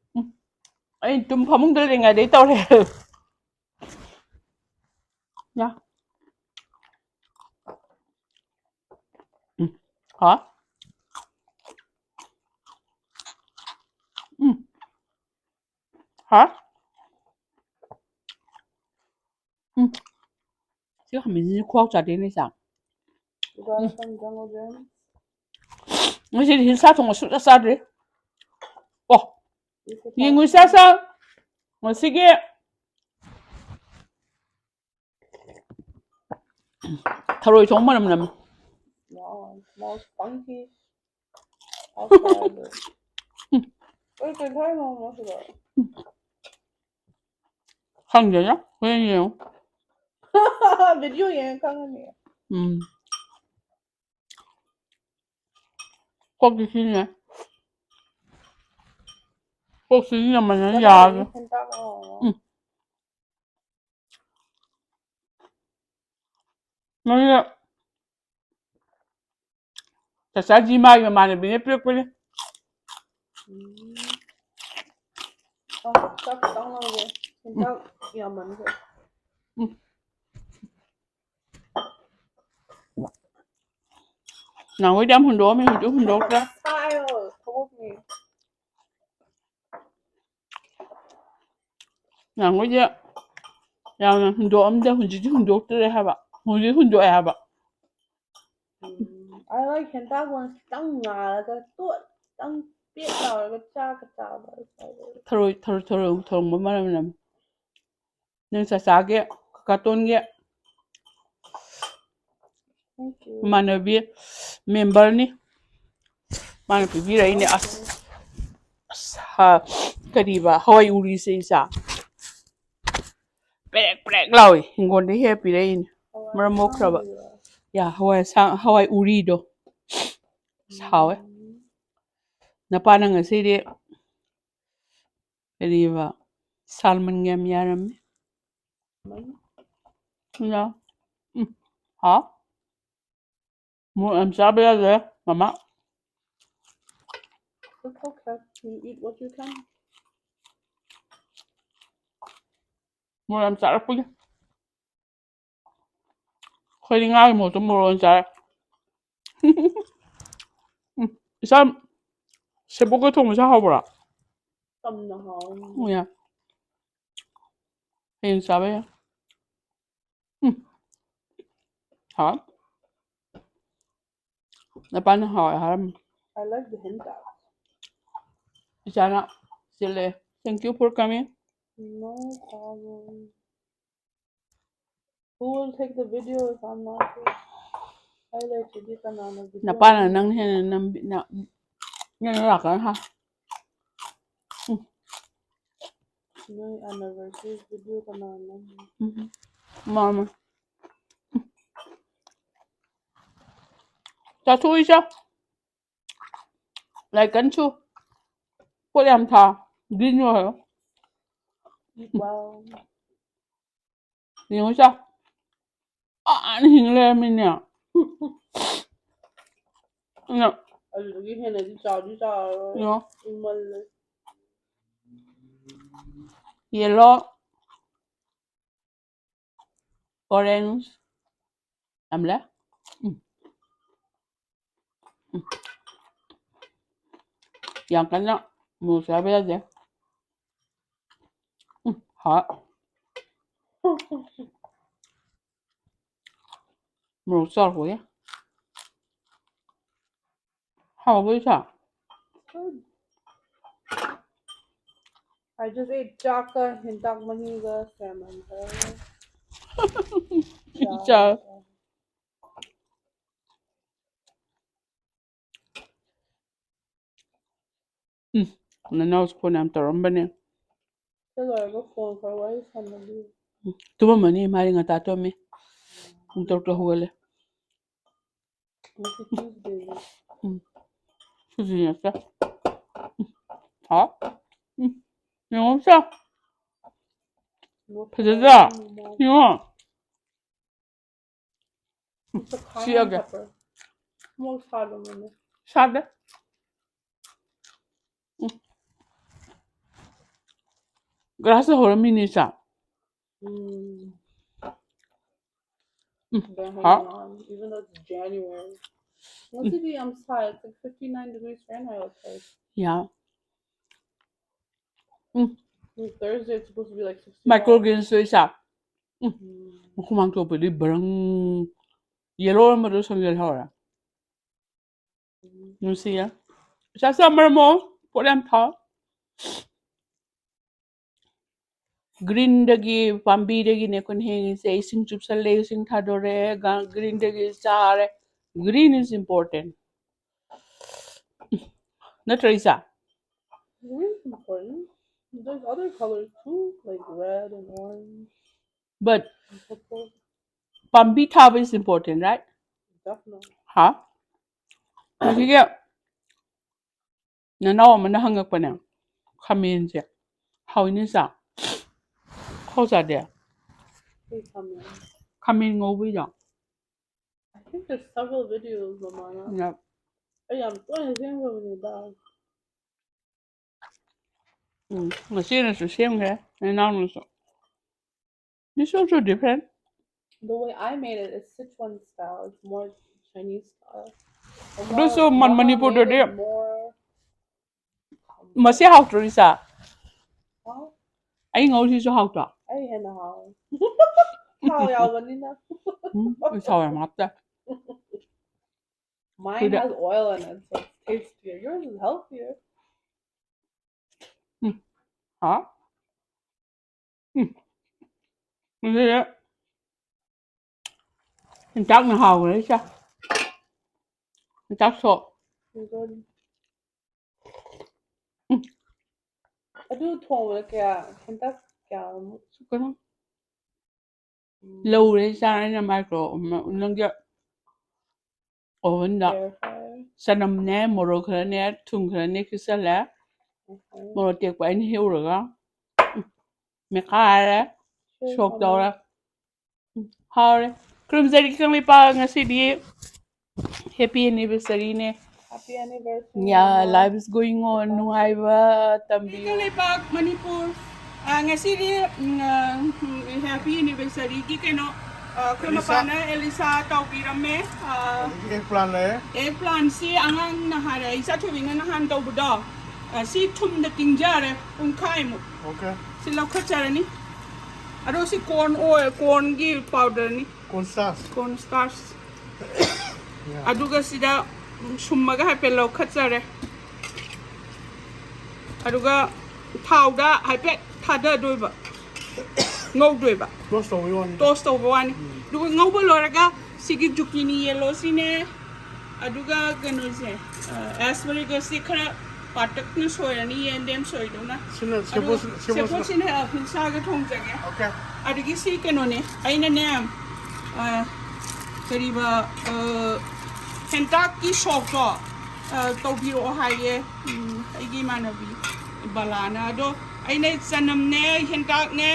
ꯑꯩ ꯇꯨꯝ ꯐꯃꯨꯡꯗ ꯂꯩꯔꯤꯉꯩꯗꯩ ꯇꯧꯔꯦ꯫ ꯌꯥ꯫ ꯎꯝ. ꯍꯥ? ꯎꯝ. ꯍꯥ? ꯎꯝ. ꯁꯤ ꯈꯥꯃꯦꯟꯁꯤꯁꯨ ꯈꯨꯍꯥꯎ ꯆꯥꯗꯦꯅꯦ ꯏꯆꯥ꯫ You got it from Jungle Gyms? ꯉꯁꯤꯗꯤ ꯁꯥ ꯊꯣꯡꯕ ꯁꯨꯡꯆꯥ ꯆꯥꯗ꯭ꯔꯤ꯫ ꯑꯣ, You should ꯌꯦꯡꯉꯨ try. ꯏꯆꯥ ꯆꯥ꯫ ꯉꯁꯤꯒꯤ ꯊꯔꯣꯏ ꯊꯣꯡ ꯃꯅꯝ ꯅꯝꯃꯤ꯫ Wow, it smells funky. I'll try it. ꯀꯩ ꯀꯩ ꯊꯥꯏꯅꯣ ꯃꯁꯤꯗ? ꯈꯪꯗꯦꯗ, ꯍꯣꯔꯦꯟ ꯌꯦꯡꯉꯨ꯫ Video ꯌꯦꯡꯉ ꯈꯪꯉꯅꯤ꯫ ꯎꯝ꯫ ꯀꯣꯛꯇꯤ ꯁꯤꯅꯦ꯫ ꯀꯣꯛ ꯁꯤꯖꯤꯟꯅꯕꯅ ꯌꯥꯔꯦ꯫ ꯍꯦꯟꯇꯥꯛ ꯉꯧꯔꯣ꯫ ꯎꯝ꯫ ꯃꯣꯏꯅ ꯆꯥꯆꯥ ꯖꯤꯃꯥꯒꯤ ꯃꯃꯥꯟꯅꯕꯤꯅ ꯄꯤꯔꯛꯄꯅꯦ꯫ ꯎꯝ꯫ ꯑ, ꯆꯥꯛ ꯈꯤꯇꯪ ꯂꯧꯒꯦ꯫ ꯍꯦꯟꯇꯥꯛ ꯌꯥꯝꯃꯟꯈ꯭ꯔꯦ꯫ ꯎꯝ꯫ ꯅꯍꯥꯟꯈꯩꯗꯤ ꯌꯥꯝ ꯍꯨꯟꯗꯣꯛꯑꯝꯃꯤ, ꯍꯧꯖꯤꯛ ꯍꯨꯟꯗꯣꯛꯇ꯭ꯔꯦ꯫ ꯄꯥꯏꯌꯣ, ꯊꯕꯛꯅꯦ꯫ ꯅꯍꯥꯟꯈꯩꯗꯤ ꯌꯥꯝꯅ ꯍꯨꯟꯗꯣꯛꯑꯝꯗꯦ, ꯍꯧꯖꯤꯛꯇꯤ ꯍꯨꯟꯗꯣꯛꯇ꯭ꯔꯦ ꯍꯥꯏꯕ꯫ ꯍꯧꯖꯤꯛ ꯍꯨꯟꯗꯣꯛꯑꯦ ꯍꯥꯏꯕ꯫ ꯎꯝ, I like ꯍꯦꯟꯇꯥꯛ ꯑꯣꯏꯅ ꯈꯤꯇꯪ ꯉꯥꯜꯂꯒ ꯇꯣꯠ, ꯈꯤꯇꯪ ꯄꯦꯠ ꯂꯥꯎꯔꯒ ꯆꯥꯛꯀ ꯆꯥꯕ꯫ ꯊꯔꯣꯏ, ꯊꯔꯣꯏ, ꯊꯔꯣꯏ ꯊꯣꯡꯕ ꯃꯅꯝ ꯅꯝꯃꯤ꯫ ꯅꯪ ꯆꯥꯆꯥꯒꯤ, ꯀꯥꯀꯥꯇꯣꯟꯒꯤ Thank you. ꯏꯃꯥꯟꯅꯕꯤ memberꯅꯤ꯫ ꯃꯥꯅ ꯄꯤꯕꯤꯔꯛꯏꯅꯦ꯫ ꯑꯁ, ꯑꯁ, ꯍ-, ꯀꯔꯤꯕ? ꯍꯋꯥꯏ ꯎꯔꯤꯁꯦ ꯏꯆꯥ꯫ ꯄ꯭ꯔꯦꯛ ꯄ꯭ꯔꯦꯛ ꯂꯥꯎꯏ꯫ ꯍꯤꯡꯒꯣꯜꯗ ꯍꯦꯛ ꯄꯤꯔꯛꯏꯅꯦ꯫ ꯍꯋꯥꯏ ꯃꯔꯝ ꯃꯣꯛꯈ꯭ꯔꯕ꯫ ꯑꯁꯥꯡꯕꯤꯔꯣ? ꯌꯥ, ꯍꯋꯥꯏ ꯑꯁꯥꯡ-, ꯍꯋꯥꯏ ꯎꯔꯤꯗꯣ꯫ ꯑꯁ, ꯍꯥꯎꯋꯦ꯫ ꯎꯝ꯫ ꯅꯄꯥꯅ ꯉꯁꯤꯗꯤ ꯀꯔꯤꯕ? Salmon ꯌꯥꯝ ꯌꯥꯔꯝꯃꯤ꯫ ꯌꯥ꯫ ꯎꯝ꯫ ꯍꯥꯎ꯫ ꯃꯣꯔꯣꯛ ꯌꯥꯝ ꯆꯥꯕ ꯌꯥꯗꯦ, ꯃꯃꯥ꯫ It's okay. You eat what you can. ꯃꯣꯔꯣꯛ ꯌꯥꯝ ꯆꯥꯔꯛꯄꯒꯤ꯫ ꯑꯩꯈꯣꯏꯗꯤ ꯉꯥꯒꯤ ꯃꯍꯨꯠꯇ ꯃꯣꯔꯣꯛ ꯑꯣꯏꯅ ꯆꯥꯔꯦ꯫ ꯎꯝ, ꯏꯆꯥ, ꯁꯦꯕꯣꯠꯀ ꯊꯣꯡꯕꯁꯦ ꯍꯥꯎꯕ꯭ꯔꯥ? ꯆꯝꯅ ꯍꯥꯎꯋꯦ꯫ ꯎꯝ, ꯌꯥ꯫ ꯍꯌꯦꯡ ꯆꯥꯕ ꯌꯥꯏ꯫ ꯎꯝ꯫ ꯍꯥꯎ꯫ ꯅꯄꯥꯅ ꯍꯥꯎꯋꯦ ꯍꯥꯏꯔꯝꯃꯤ꯫ I like the ꯍꯦꯟꯇꯥꯛ꯫ ꯏꯆꯥꯅ ꯆꯦꯜꯂꯛꯑꯦ꯫ Thank you for coming. No problem. Who will take the video if I'm not here? ꯑꯩ ꯂꯩꯇ꯭ꯔꯗꯤ ꯀꯅꯥꯅ video ꯅꯄꯥꯅ ꯅꯝꯅꯤ? ꯅꯪ ꯍꯦꯟꯅ ꯅꯝꯕꯤ-, ꯅ-, ꯅꯪ ꯂꯥꯛꯀꯅꯤ ꯍꯥ? ꯎꯝ꯫ ꯅꯣꯏ anniversary video ꯀꯅꯥꯅ ꯅꯝꯅꯤ? ꯎꯝ꯫ ꯃꯥꯅꯦ꯫ ꯎꯝ꯫ ꯆꯥꯊꯣꯛꯏ ꯆꯥ꯫ ꯂꯥꯏ ꯀꯟꯁꯨ꯫ ꯄꯣꯠ ꯌꯥꯝ ꯊꯥ꯫ Green ꯑꯣꯏꯔꯣ꯫ Eat well. ꯌꯦꯡꯉꯨ ꯆꯥ꯫ ꯑꯥꯅ ꯍꯤꯡ ꯂꯩꯔꯝꯃꯤꯅꯦ꯫ ꯑꯗꯨꯅ ꯑꯗꯨꯗꯒꯤ ꯍꯦꯟꯅꯗꯤ ꯆꯥꯎꯗꯤ ꯆꯥꯎꯔꯔꯣꯏ꯫ ꯌꯦꯡꯉꯣ꯫ ꯏꯪꯃꯜꯂꯦ꯫ Yellow, orange ꯌꯥꯝ ꯂꯩ꯫ ꯎꯝ꯫ ꯎꯝ꯫ ꯌꯥꯝ ꯀꯟꯅ ꯃꯣꯔꯣꯛ ꯆꯥꯕ ꯌꯥꯗꯦ꯫ ꯎꯝ, ꯍꯥꯎ꯫ ꯃꯣꯔꯣꯛ ꯆꯥꯎꯔꯛꯄꯒꯤ꯫ ꯍꯥꯎꯕ꯭ꯔꯣ ꯏꯆꯥ? I just ate ꯆꯥꯛꯀ ꯍꯦꯟꯇꯥꯛ ꯃꯍꯤꯒ salmon ꯈꯔꯒ꯫ ꯏꯆꯥ꯫ ꯎꯝ, ꯅꯅꯥꯎꯁꯨ phone ꯌꯥꯝ ꯇꯧꯔꯝꯕꯅꯦ꯫ ꯁꯤ ꯂꯣꯏꯔꯒ phone ꯈꯔ ꯋꯥꯔꯤ ꯁꯥꯟꯅꯕꯤꯌꯨ꯫ ꯎꯝ, ꯇꯨꯝꯃꯝꯃꯅꯤ, ꯃꯥꯗꯤ ꯉꯟꯇꯥ ꯇꯨꯝꯃꯤ꯫ ꯄꯨꯡ ꯇꯔꯨꯛꯇ ꯍꯧꯒꯠꯂꯦ꯫ ꯉꯁꯤ Tuesday ꯅꯦ꯫ ꯎꯝ꯫ ꯁꯨꯖꯤꯅ ꯆꯥ꯫ ꯎꯝ꯫ ꯍꯥꯎ꯫ ꯎꯝ꯫ ꯌꯦꯡꯉꯣ ꯆꯥ꯫ ꯃꯣꯔꯣꯛ ꯐꯖꯗ꯭ꯔꯥ? ꯃꯣꯔꯣꯛ ꯌꯦꯡꯉꯣ꯫ It's a cayenne ꯁꯤꯛꯑꯒꯦ꯫ Pepper. ꯃꯣꯔꯣꯛ ꯁꯥꯗꯕꯅꯦ꯫ ꯁꯥꯗꯦ꯫ ꯎꯝ꯫ Glass ꯇ ꯍꯧꯔꯝꯃꯤꯅꯦ ꯏꯆꯥ꯫ ꯎꯝ꯫ ꯎꯝ, They're how. hanging on, even though it's January. ꯉꯁꯤꯗꯤ ꯌꯥꯝ ꯁꯥꯏ, it's like fifty-nine degrees Fahrenheit outside. ꯌꯥ꯫ And Thursday it's supposed to be like sixty. Microgreens ꯇꯣ ꯏꯆꯥ꯫ ꯎꯝ꯫ ꯎꯝ꯫ ꯃꯈꯨꯃꯥꯡ ꯊꯣꯛꯄꯗꯤ ꯕ꯭ꯔꯪ꯫ Yellow ꯑꯣꯏꯔꯝꯕꯗꯣ ꯁꯪꯖꯜ ꯍꯧꯔꯦ꯫ ꯅꯨꯡꯁꯤꯌꯦ꯫ ꯏꯆꯥ ꯆꯥꯃꯔꯝꯃꯣ꯫ ꯄꯣꯠ ꯌꯥꯝ ꯊꯥꯎ꯫ Green ꯗꯒꯤ, ꯄꯥꯝꯕꯤꯗꯒꯤꯅꯦ ꯑꯩꯈꯣꯏꯅ ꯍꯦꯡꯉꯤꯁꯦ꯫ ꯏꯁꯤꯡ ꯆꯨꯞꯁꯜꯂꯦ, ꯏꯁꯤꯡ ꯊꯥꯗꯣꯔꯛꯑꯦ, ꯒ-, green ꯗꯒꯤ ꯆꯥꯔꯦ꯫ Green is important. ꯅꯠꯇ꯭ꯔ ꯏꯆꯥ? Green is important. There's other colors too, like red and orange But and purple. ꯄꯥꯝꯕꯤ ꯊꯥꯕ is important, right? Definitely. ꯍꯥ? ꯍꯧꯖꯤꯛꯀꯤ ꯅꯅꯥꯎ ꯑꯃꯅ ꯍꯪꯉꯛꯄꯅꯦ꯫ ꯈꯥꯃꯦꯟꯁꯦ ꯍꯥꯎꯏꯅꯦ ꯆꯥ꯫ ꯍꯥꯎ ꯆꯥꯗꯦ꯫ ꯑꯩ ꯈꯥꯃꯦꯟ꯫ ꯈꯥꯃꯦꯟ ꯉꯧꯕꯩꯗꯣ꯫ I think there's several videos, ꯃꯃꯥꯅ꯫ ꯌꯥꯝ ꯑꯩ ꯌꯥꯝ ꯇꯣꯏꯅ ꯁꯦꯝꯈ꯭ꯔꯕꯅꯤꯗ꯫ ꯎꯝ, ꯃꯆꯦꯅꯁꯨ ꯁꯦꯝꯈ꯭ꯔꯦ, ꯅꯅꯥꯎꯅꯁꯨ꯫ This also different. The way I made it is Sichuan style. It's more Chinese style. And ꯑꯗꯨꯁꯨ more- ꯃꯟ- Mama ꯃꯅꯤꯄꯨꯔꯗꯗꯤ made it more, um, ꯃꯁꯤ ꯍꯥꯎꯇ꯭ꯔꯣ, ꯔꯤꯁꯥ? ꯍꯥꯎ? ꯑꯩ ꯉꯧꯔꯤꯁꯤꯁꯨ ꯍꯥꯎꯇ꯭ꯔꯣ? ꯑꯩ ꯍꯦꯟꯅ ꯍꯥꯎꯋꯦ꯫ ꯊꯥꯎ ꯌꯥꯎꯕꯅꯤꯅ꯫ ꯎꯝ, ꯑꯩ ꯊꯥꯎ ꯌꯥꯝ ꯍꯥꯞꯇꯦ꯫ Mine ꯁꯤꯗ- has oil in it, so it's tastier. Yours is healthier. ꯍꯥ? ꯎꯝ꯫ ꯑꯗꯨꯗꯤ ꯍꯦꯟꯇꯥꯛꯅ ꯍꯥꯎꯈ꯭ꯔꯦ, ꯏꯆꯥ꯫ ꯍꯦꯟꯇꯥꯛ ꯁꯣꯛ꯫ Good. ꯎꯝ꯫ ꯑꯗꯨ ꯊꯣꯡꯕꯗ ꯀꯌꯥ ꯍꯦꯟꯇꯥꯛ ꯀꯌꯥꯃꯨꯛ? ꯀꯩꯅꯣ ꯂꯧꯔꯦ, ꯏꯆꯥ, ꯑꯩꯅ ꯃꯥꯏꯀ꯭ꯔꯣ ꯑꯃ ꯅꯪꯒꯤ ꯑꯣꯚꯟꯗ Air fryer. ꯆꯅꯝꯅꯦ, ꯃꯣꯔꯣꯛ ꯈꯔꯅꯦ, ꯊꯨꯝ ꯈꯔꯅꯦ ꯈꯤꯛꯆꯜꯂꯦ꯫ Okay. ꯃꯣꯔꯣꯛ ꯇꯦꯛꯄ ꯑꯩꯅ ꯍꯦꯛꯎꯔꯒ, ꯎꯝ, ꯃꯦꯠꯈꯥꯏꯔꯦ, ꯁꯣꯛ ꯇꯧꯔꯦ꯫ ꯎꯝ, ꯍꯥꯎꯔꯦ꯫ ꯈꯨꯔꯨꯝꯖꯔꯤ ꯀꯪꯂꯩꯄꯥꯛ, ꯉꯁꯤꯗꯤ happy anniversary ꯅꯦ꯫ Happy anniversary, Yeah, ꯃꯃꯥ꯫ Life is going on. ꯅꯨꯡꯉꯥꯏꯕ ꯇꯝꯕꯤꯌꯨ꯫ ꯀꯪꯂꯩꯄꯥꯛ, ꯃꯅꯤꯄꯨꯔ꯫ ꯑ, ꯉꯁꯤꯗꯤ, ꯎꯝ, ꯑ, ꯎꯝ, happy anniversary ꯒꯤ ꯀꯩꯅꯣ, ꯑ, ꯑꯩꯈꯣꯏ ꯑꯦꯂꯤꯁꯥ꯫ ꯃꯄꯥꯅ ꯑꯦꯂꯤꯁꯥ ꯇꯧꯕꯤꯔꯝꯃꯦ꯫ ꯑ, ꯑꯗꯒꯤ egg plant ꯂꯩꯔꯦ꯫ Egg plant ꯁꯤ ꯑꯉꯥꯡ ꯅꯍꯥꯟ ꯑꯩ ꯆꯠꯊꯣꯏꯕꯤꯅ ꯅꯍꯥꯟ ꯇꯧꯕꯗꯣ, ꯑ, ꯁꯤ ꯊꯨꯝꯗ ꯇꯤꯡꯖꯔꯦ ꯄꯨꯡꯈꯥꯏꯃꯨꯛ꯫ Okay. ꯁꯤ ꯂꯧꯈꯠꯆꯔꯅꯤ꯫ ꯑꯗꯣ ꯁꯤ corn oil, corn ꯒꯤ powder ꯅꯤ꯫ Corn starch. Corn starch. Yeah. ꯑꯗꯨꯒ ꯁꯤꯗ, ꯎꯝ, ꯁꯨꯝꯃꯒ ꯍꯥꯏꯐꯦꯠ ꯂꯧꯈꯠꯆꯔꯦ꯫ ꯑꯗꯨꯒ ꯊꯥꯎꯗ ꯍꯥꯏꯐꯦꯠ ꯊꯥꯗꯗꯣꯏꯕ, ꯉꯧꯗꯣꯏꯕ꯫ Toast ꯇꯧꯕꯩ ꯋꯥꯅꯤ. Toast ꯇꯧꯕ ꯋꯥꯅꯤ꯫ ꯎꯝ. ꯑꯗꯨꯒ ꯉꯧꯕ ꯂꯣꯏꯔꯒ ꯁꯤꯒꯤ zucchini yellow ꯁꯤꯅꯦ, ꯑꯗꯨꯒ ꯀꯩꯅꯣꯁꯦ, ꯑ, asparagus ꯁꯤ ꯈꯔ ꯄꯥꯇꯛꯅ ꯁꯣꯏꯔꯅꯤ, ꯌꯦꯟꯗꯦꯝ ꯁꯣꯏꯗꯧꯅ꯫ ꯁꯤꯅ ꯑꯗꯨ ꯁꯦꯕꯣꯠꯁꯤꯅ, ꯁꯦꯕꯣꯠꯁꯤꯅ. ꯁꯦꯕꯣꯠꯁꯤꯅ, ꯑ, ꯍꯤꯟꯁꯥꯒ ꯊꯣꯡꯖꯒꯦ꯫ Okay. ꯑꯗꯒꯤ ꯁꯤ ꯀꯩꯅꯣꯅꯦ, ꯑꯩꯅꯅꯦ, ꯑ, ꯀꯔꯤꯕ, ꯑ, ꯍꯦꯟꯇꯥꯛꯀꯤ ꯁꯣꯛꯇꯣ, ꯑ, ꯇꯧꯕꯤꯔꯛꯑꯣ ꯍꯥꯏꯌꯦ, ꯎꯝ, ꯑꯩꯒꯤ ꯏꯃꯥꯟꯅꯕꯤ꯫ ꯕꯂꯥꯅ ꯑꯗꯣ ꯑꯩꯅ ꯆꯅꯝꯅꯦ, ꯍꯦꯟꯇꯥꯛꯅꯦ,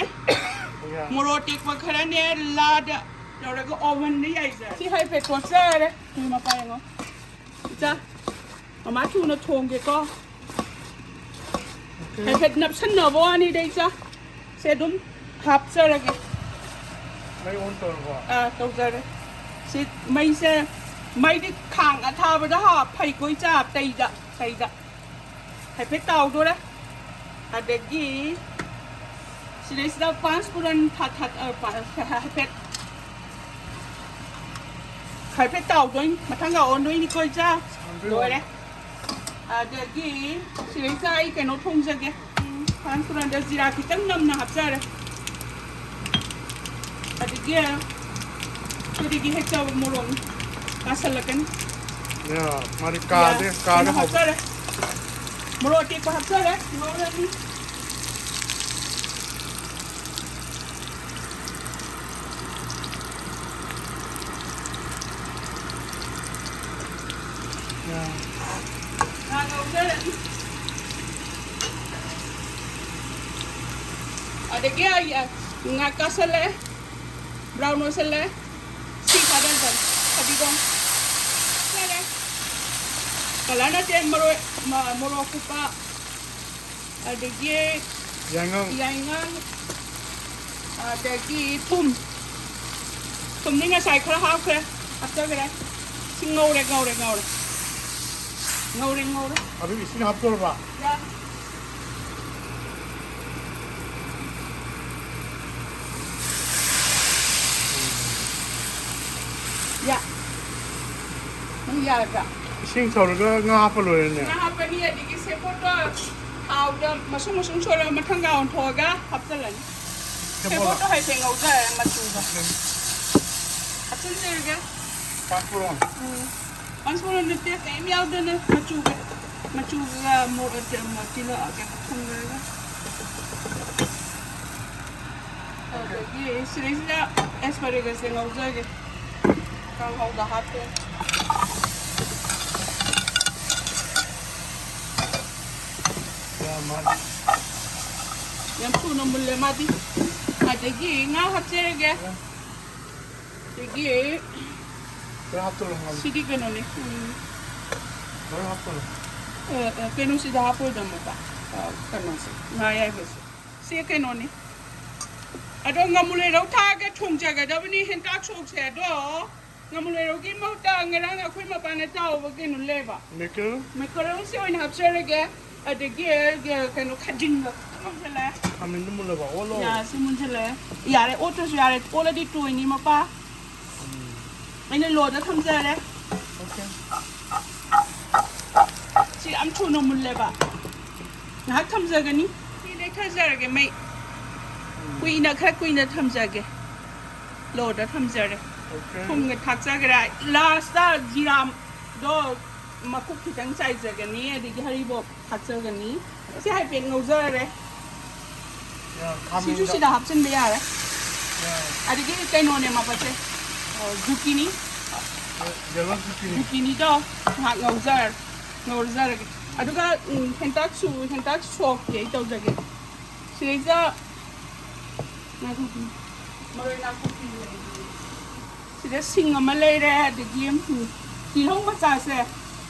ꯃꯣꯔꯣꯛ ꯑꯇꯦꯛꯄ ꯈꯔꯅꯦ, ꯂꯥꯗ ꯇꯧꯔꯒ ꯑꯣꯚꯟꯗ ꯌꯥꯏꯖꯔꯦ꯫ ꯁꯤ ꯍꯥꯏꯐꯦꯠ ꯇꯣꯠꯆꯔꯦ꯫ ꯁꯤ ꯃꯄꯥ ꯌꯦꯡꯉꯣ꯫ ꯏꯆꯥ, ꯃꯃꯥ ꯊꯨꯅ ꯊꯣꯡꯒꯦꯀꯣ꯫ ꯍꯥꯏꯐꯦꯠ ꯅꯞꯁꯟꯅꯕ ꯋꯥꯅꯤꯗ ꯏꯆꯥ꯫ ꯁꯦ ꯑꯗꯨꯝ ꯍꯥꯞꯆꯔꯒꯦ꯫ ꯃꯩ ꯑꯣꯟ ꯇꯧꯔꯕꯣ? ꯑꯥ, ꯇꯧꯖꯔꯦ꯫ ꯁꯤ ꯃꯩꯁꯦ, ꯃꯩꯗꯤ ꯈꯥꯡ ꯑꯊꯥꯕꯗ ꯍꯥꯞ-, ꯐꯩꯀꯣ ꯏꯆꯥ, ꯇꯩꯗ, ꯇꯩꯗ꯫ ꯍꯥꯏꯐꯦꯠ ꯇꯥꯎꯗꯣꯔꯦ꯫ ꯑꯗꯒꯤ ꯁꯤꯗꯩꯁꯤꯗ ꯄꯥꯟꯁ ꯄꯨꯔꯟ ꯊꯥ-, ꯊꯥ-, ꯑ, ꯄꯥ-, ꯍꯥꯏꯐꯦꯠ, ꯍꯥꯏꯐꯦꯠ ꯇꯥꯎꯗꯣꯏꯅꯤ꯫ ꯃꯊꯪꯒ ꯑꯣꯟꯗꯣꯏꯅꯤꯀꯣ ꯏꯆꯥ꯫ ꯂꯣꯏꯔꯦ꯫ ꯑꯗꯒꯤ ꯁꯤꯗꯩꯁꯤꯗ ꯑꯩ ꯀꯩꯅꯣ ꯊꯣꯡꯖꯒꯦ꯫ ꯎꯝ, ꯄꯥꯟꯁ ꯄꯨꯔꯟꯗ ꯖꯤꯔꯥ ꯈꯤꯇꯪ ꯅꯝꯅ ꯍꯥꯞꯆꯔꯦ꯫ ꯑꯗꯒꯤ ꯀꯔꯤꯒꯤ ꯍꯦꯛꯇ ꯃꯣꯔꯣꯛ ꯀꯥꯁꯜꯂꯛꯀꯅꯤ? ꯌꯥ, ꯃꯥꯗꯤ ꯀꯥꯗꯦ, ꯌꯥ, ꯀꯥꯗꯦ ꯀꯩꯅꯣ ꯍꯥꯎꯕ꯫ ꯍꯥꯞꯆꯔꯦ꯫ ꯃꯣꯔꯣꯛ ꯑꯇꯦꯛꯄ ꯍꯥꯞꯆꯔꯦ꯫ ꯉꯧꯔꯅꯤ꯫ ꯌꯥ꯫ ꯉꯥ ꯉꯧꯖꯔꯅꯤ꯫ ꯑꯗꯒꯤ ꯑꯩ, ꯑ, ꯉꯥ ꯀꯥꯁꯜꯂꯛꯑꯦ꯫ ꯕ꯭ꯔꯥꯎꯟ ꯑꯣꯏꯁꯜꯂꯦ꯫ ꯁꯤ ꯊꯥꯗꯔꯗꯕꯅꯤ꯫ ꯐꯗꯤꯒꯣꯝ ꯍꯥꯞꯆꯔꯦ꯫ ꯀꯂꯔ ꯅꯠꯇꯦ, ꯃꯔꯣꯏ, ꯃ-, ꯃꯣꯔꯣꯛ ꯑꯀꯨꯞꯄ, ꯑꯗꯒꯤ ꯌꯥꯏꯉꯪ꯫ ꯌꯥꯏꯉꯪ, ꯑꯗꯒꯤ ꯊꯨꯝ꯫ ꯊꯨꯝꯗꯤ ꯉꯁꯥꯏ ꯈꯔ ꯍꯥꯞꯈ꯭ꯔꯦ, ꯍꯥꯞꯆꯈ꯭ꯔꯦ꯫ ꯁꯤ ꯉꯧꯔꯦ, ꯉꯧꯔꯦ, ꯉꯧꯔꯦ꯫ ꯉꯧꯔꯦ, ꯉꯧꯔꯦ꯫ ꯑꯗꯨ ꯏꯁꯤꯡ ꯍꯥꯞꯇꯣꯔꯕ? ꯌꯥ꯫ ꯌꯥ꯫ ꯅꯪ ꯌꯥꯔꯕ꯭ꯔꯥ? ꯏꯁꯤꯡ ꯁꯧꯔꯒ ꯉꯥ ꯍꯥꯞꯄ ꯂꯣꯏꯔꯦꯅꯦ꯫ ꯉꯥ ꯍꯥꯞꯄꯅꯤ, ꯑꯗꯒꯤ ꯁꯦꯕꯣꯠꯇꯣ ꯊꯥꯎꯗ ꯃꯁꯨꯡ ꯃꯁꯨꯡ ꯁꯣꯏꯔꯒ ꯃꯊꯪꯒ ꯑꯣꯟꯊꯣꯛꯑꯒ ꯍꯥꯞꯆꯜꯂꯅꯤ꯫ ꯁꯦꯕꯣꯠꯂꯣ? ꯁꯦꯕꯣꯠꯇꯣ ꯍꯥꯏꯐꯦꯠ ꯉꯧꯖꯔꯦ ꯃꯆꯨꯗꯣ꯫ ꯍꯥꯞꯆꯤꯟꯖꯔꯒꯦ꯫ ꯄꯥꯟ ꯄꯨꯔꯣꯟ꯫ ꯎꯝ꯫ ꯄꯥꯟꯁ ꯄꯨꯔꯣꯟꯗꯣ ꯇꯦꯁ ꯀꯔꯤꯝ ꯌꯥꯎꯗꯅ ꯃꯆꯨꯒ, ꯃꯆꯨꯒ ꯃꯣꯔꯣꯛ, ꯀꯩꯅꯣ, ꯇꯤꯜꯍꯧ, ꯀꯩꯅꯣ, ꯊꯨꯝꯒ꯫ ꯑꯗꯒꯤ ꯁꯤꯗꯩꯁꯤꯗ ꯑꯦꯁꯄꯔꯦꯒꯁꯁꯦ ꯉꯧꯖꯒꯦ꯫ ꯀꯥꯡꯍꯧꯗ ꯍꯥꯞꯀꯦ꯫ ꯌꯥꯝ ꯊꯨꯅ ꯃꯨꯜꯂꯦ ꯃꯥꯗꯤ꯫ ꯑꯗꯒꯤ ꯉꯥ ꯍꯥꯞꯆꯔꯒꯦ꯫ ꯑꯗꯒꯤ ꯈꯔ ꯍꯥꯞꯆꯜꯂꯣ, ꯉꯥ꯫ ꯁꯤꯗꯤ ꯀꯩꯅꯣꯅꯤ꯫ ꯎꯝ꯫ ꯈꯔ ꯍꯥꯞꯆꯜꯂꯣ꯫ ꯑ, ꯑ, ꯀꯩꯅꯣꯁꯤꯗ ꯍꯥꯞꯄꯣꯏꯗꯃꯛꯇ꯫ ꯑ, ꯀꯩꯅꯣꯁꯦ, ꯉꯥ ꯑꯌꯥꯏꯕꯁꯦ꯫ ꯁꯤ ꯀꯩꯅꯣꯅꯤ꯫ ꯑꯗꯣ ꯉꯥꯃꯨ ꯂꯩꯔꯧ ꯊꯥꯛꯑꯒ ꯊꯣꯡꯖꯒꯗꯕꯅꯤ ꯍꯦꯟꯇꯥꯛ ꯁꯣꯛꯁꯦ꯫ ꯑꯗꯣ ꯉꯥꯃꯨ ꯂꯩꯔꯧꯒꯤ ꯃꯍꯨꯠꯇ ꯉꯔꯥꯡ ꯑꯩꯈꯣꯏ ꯃꯄꯥꯅ ꯇꯥꯎꯕ ꯀꯩꯅꯣ ꯂꯩꯕ꯫ ꯃꯦꯀꯔꯦꯜ? ꯃꯦꯀꯔꯦꯜꯁꯦ ꯑꯣꯏꯅ ꯍꯥꯞꯆꯔꯒꯦ꯫ ꯑꯗꯒꯤ, ꯑ, ꯀꯩꯅꯣ ꯈꯥꯖꯤꯡꯒ ꯉꯧꯁꯜꯂꯦ꯫ ꯈꯥꯃꯦꯟꯗꯨ ꯃꯨꯜꯂꯕ? ꯑꯣꯜꯂꯣ꯫ ꯌꯥꯔꯦ, ꯁꯤ ꯃꯨꯟꯁꯜꯂꯛꯑꯦ꯫ ꯌꯥꯔꯦ, ꯑꯣꯠꯇ꯭ꯔꯁꯨ ꯌꯥꯔꯦ꯫ ꯑꯣꯜꯂꯗꯤ ꯇꯣꯏꯅꯤ ꯃꯄꯥ꯫ ꯎꯝ꯫ ꯑꯩꯅ ꯂꯣꯗ ꯊꯝꯖꯔꯦ꯫ ꯑꯣꯀꯦ꯫ ꯁꯤ ꯌꯥꯝ ꯊꯨꯅ ꯃꯨꯜꯂꯦꯕ꯫ ꯉꯥꯏꯍꯥꯛ ꯊꯝꯖꯒꯅꯤ꯫ ꯁꯤ ꯂꯩꯊꯖꯔꯒꯦ ꯃꯩ꯫ ꯎꯝ꯫ ꯀꯨꯏꯅ, ꯈꯔ ꯀꯨꯏꯅ ꯊꯝꯖꯒꯦ꯫ ꯂꯣꯗ ꯊꯝꯖꯔꯦ꯫ ꯑꯣꯀꯦ꯫ ꯊꯨꯝꯒ ꯊꯥꯛꯆꯈ꯭ꯔꯦ꯫ ꯂꯥꯁꯇ ꯖꯤꯔꯥꯗꯣ ꯃꯀꯨꯞ ꯈꯤꯇꯪ ꯆꯥꯏꯖꯒꯅꯤ, ꯑꯗꯒꯤ ꯍꯔꯤꯕꯣꯞ ꯊꯥꯛꯆꯒꯅꯤ꯫ ꯁꯤ ꯍꯥꯏꯐꯦꯠ ꯉꯧꯖꯔꯦ꯫ ꯌꯥ, ꯁꯤꯁꯨ ꯈꯥꯃꯦꯟꯒ꯫ ꯁꯤꯗ ꯍꯥꯞꯆꯤꯟꯕ ꯌꯥꯔꯦ꯫ ꯌꯥ꯫ ꯑꯗꯒꯤ ꯀꯩꯅꯣꯅꯦ ꯃꯄꯠꯁꯦ, ꯑ, ꯖꯨꯀꯤꯅꯤ꯫ ꯌꯦ-, ꯌꯦꯜꯂꯣ ꯖꯨꯀꯤꯅꯤ꯫ ꯖꯨꯀꯤꯅꯤꯗꯣ ꯉꯥꯏꯍꯥꯛ ꯉꯧꯖꯔ-, ꯉꯧꯖꯔꯒꯦ꯫ ꯑꯗꯨꯒ, ꯎꯝ, ꯍꯦꯟꯇꯥꯛꯁꯨ, ꯍꯦꯟꯇꯥꯛ ꯁꯣꯛꯀꯦ ꯑꯩ ꯇꯧꯖꯒꯦ꯫ ꯁꯤꯗꯩꯁꯤꯗ ꯉꯥꯏꯈꯣ, ꯃꯔꯣꯏ ꯅꯥꯀꯨꯞꯄꯤ ꯂꯩꯔꯤ꯫ ꯁꯤꯗ ꯁꯤꯡ ꯑꯃ ꯂꯩꯔꯦ, ꯑꯗꯒꯤ, ꯎꯝ, ꯇꯤꯜꯍꯧ ꯃꯆꯥꯁꯦ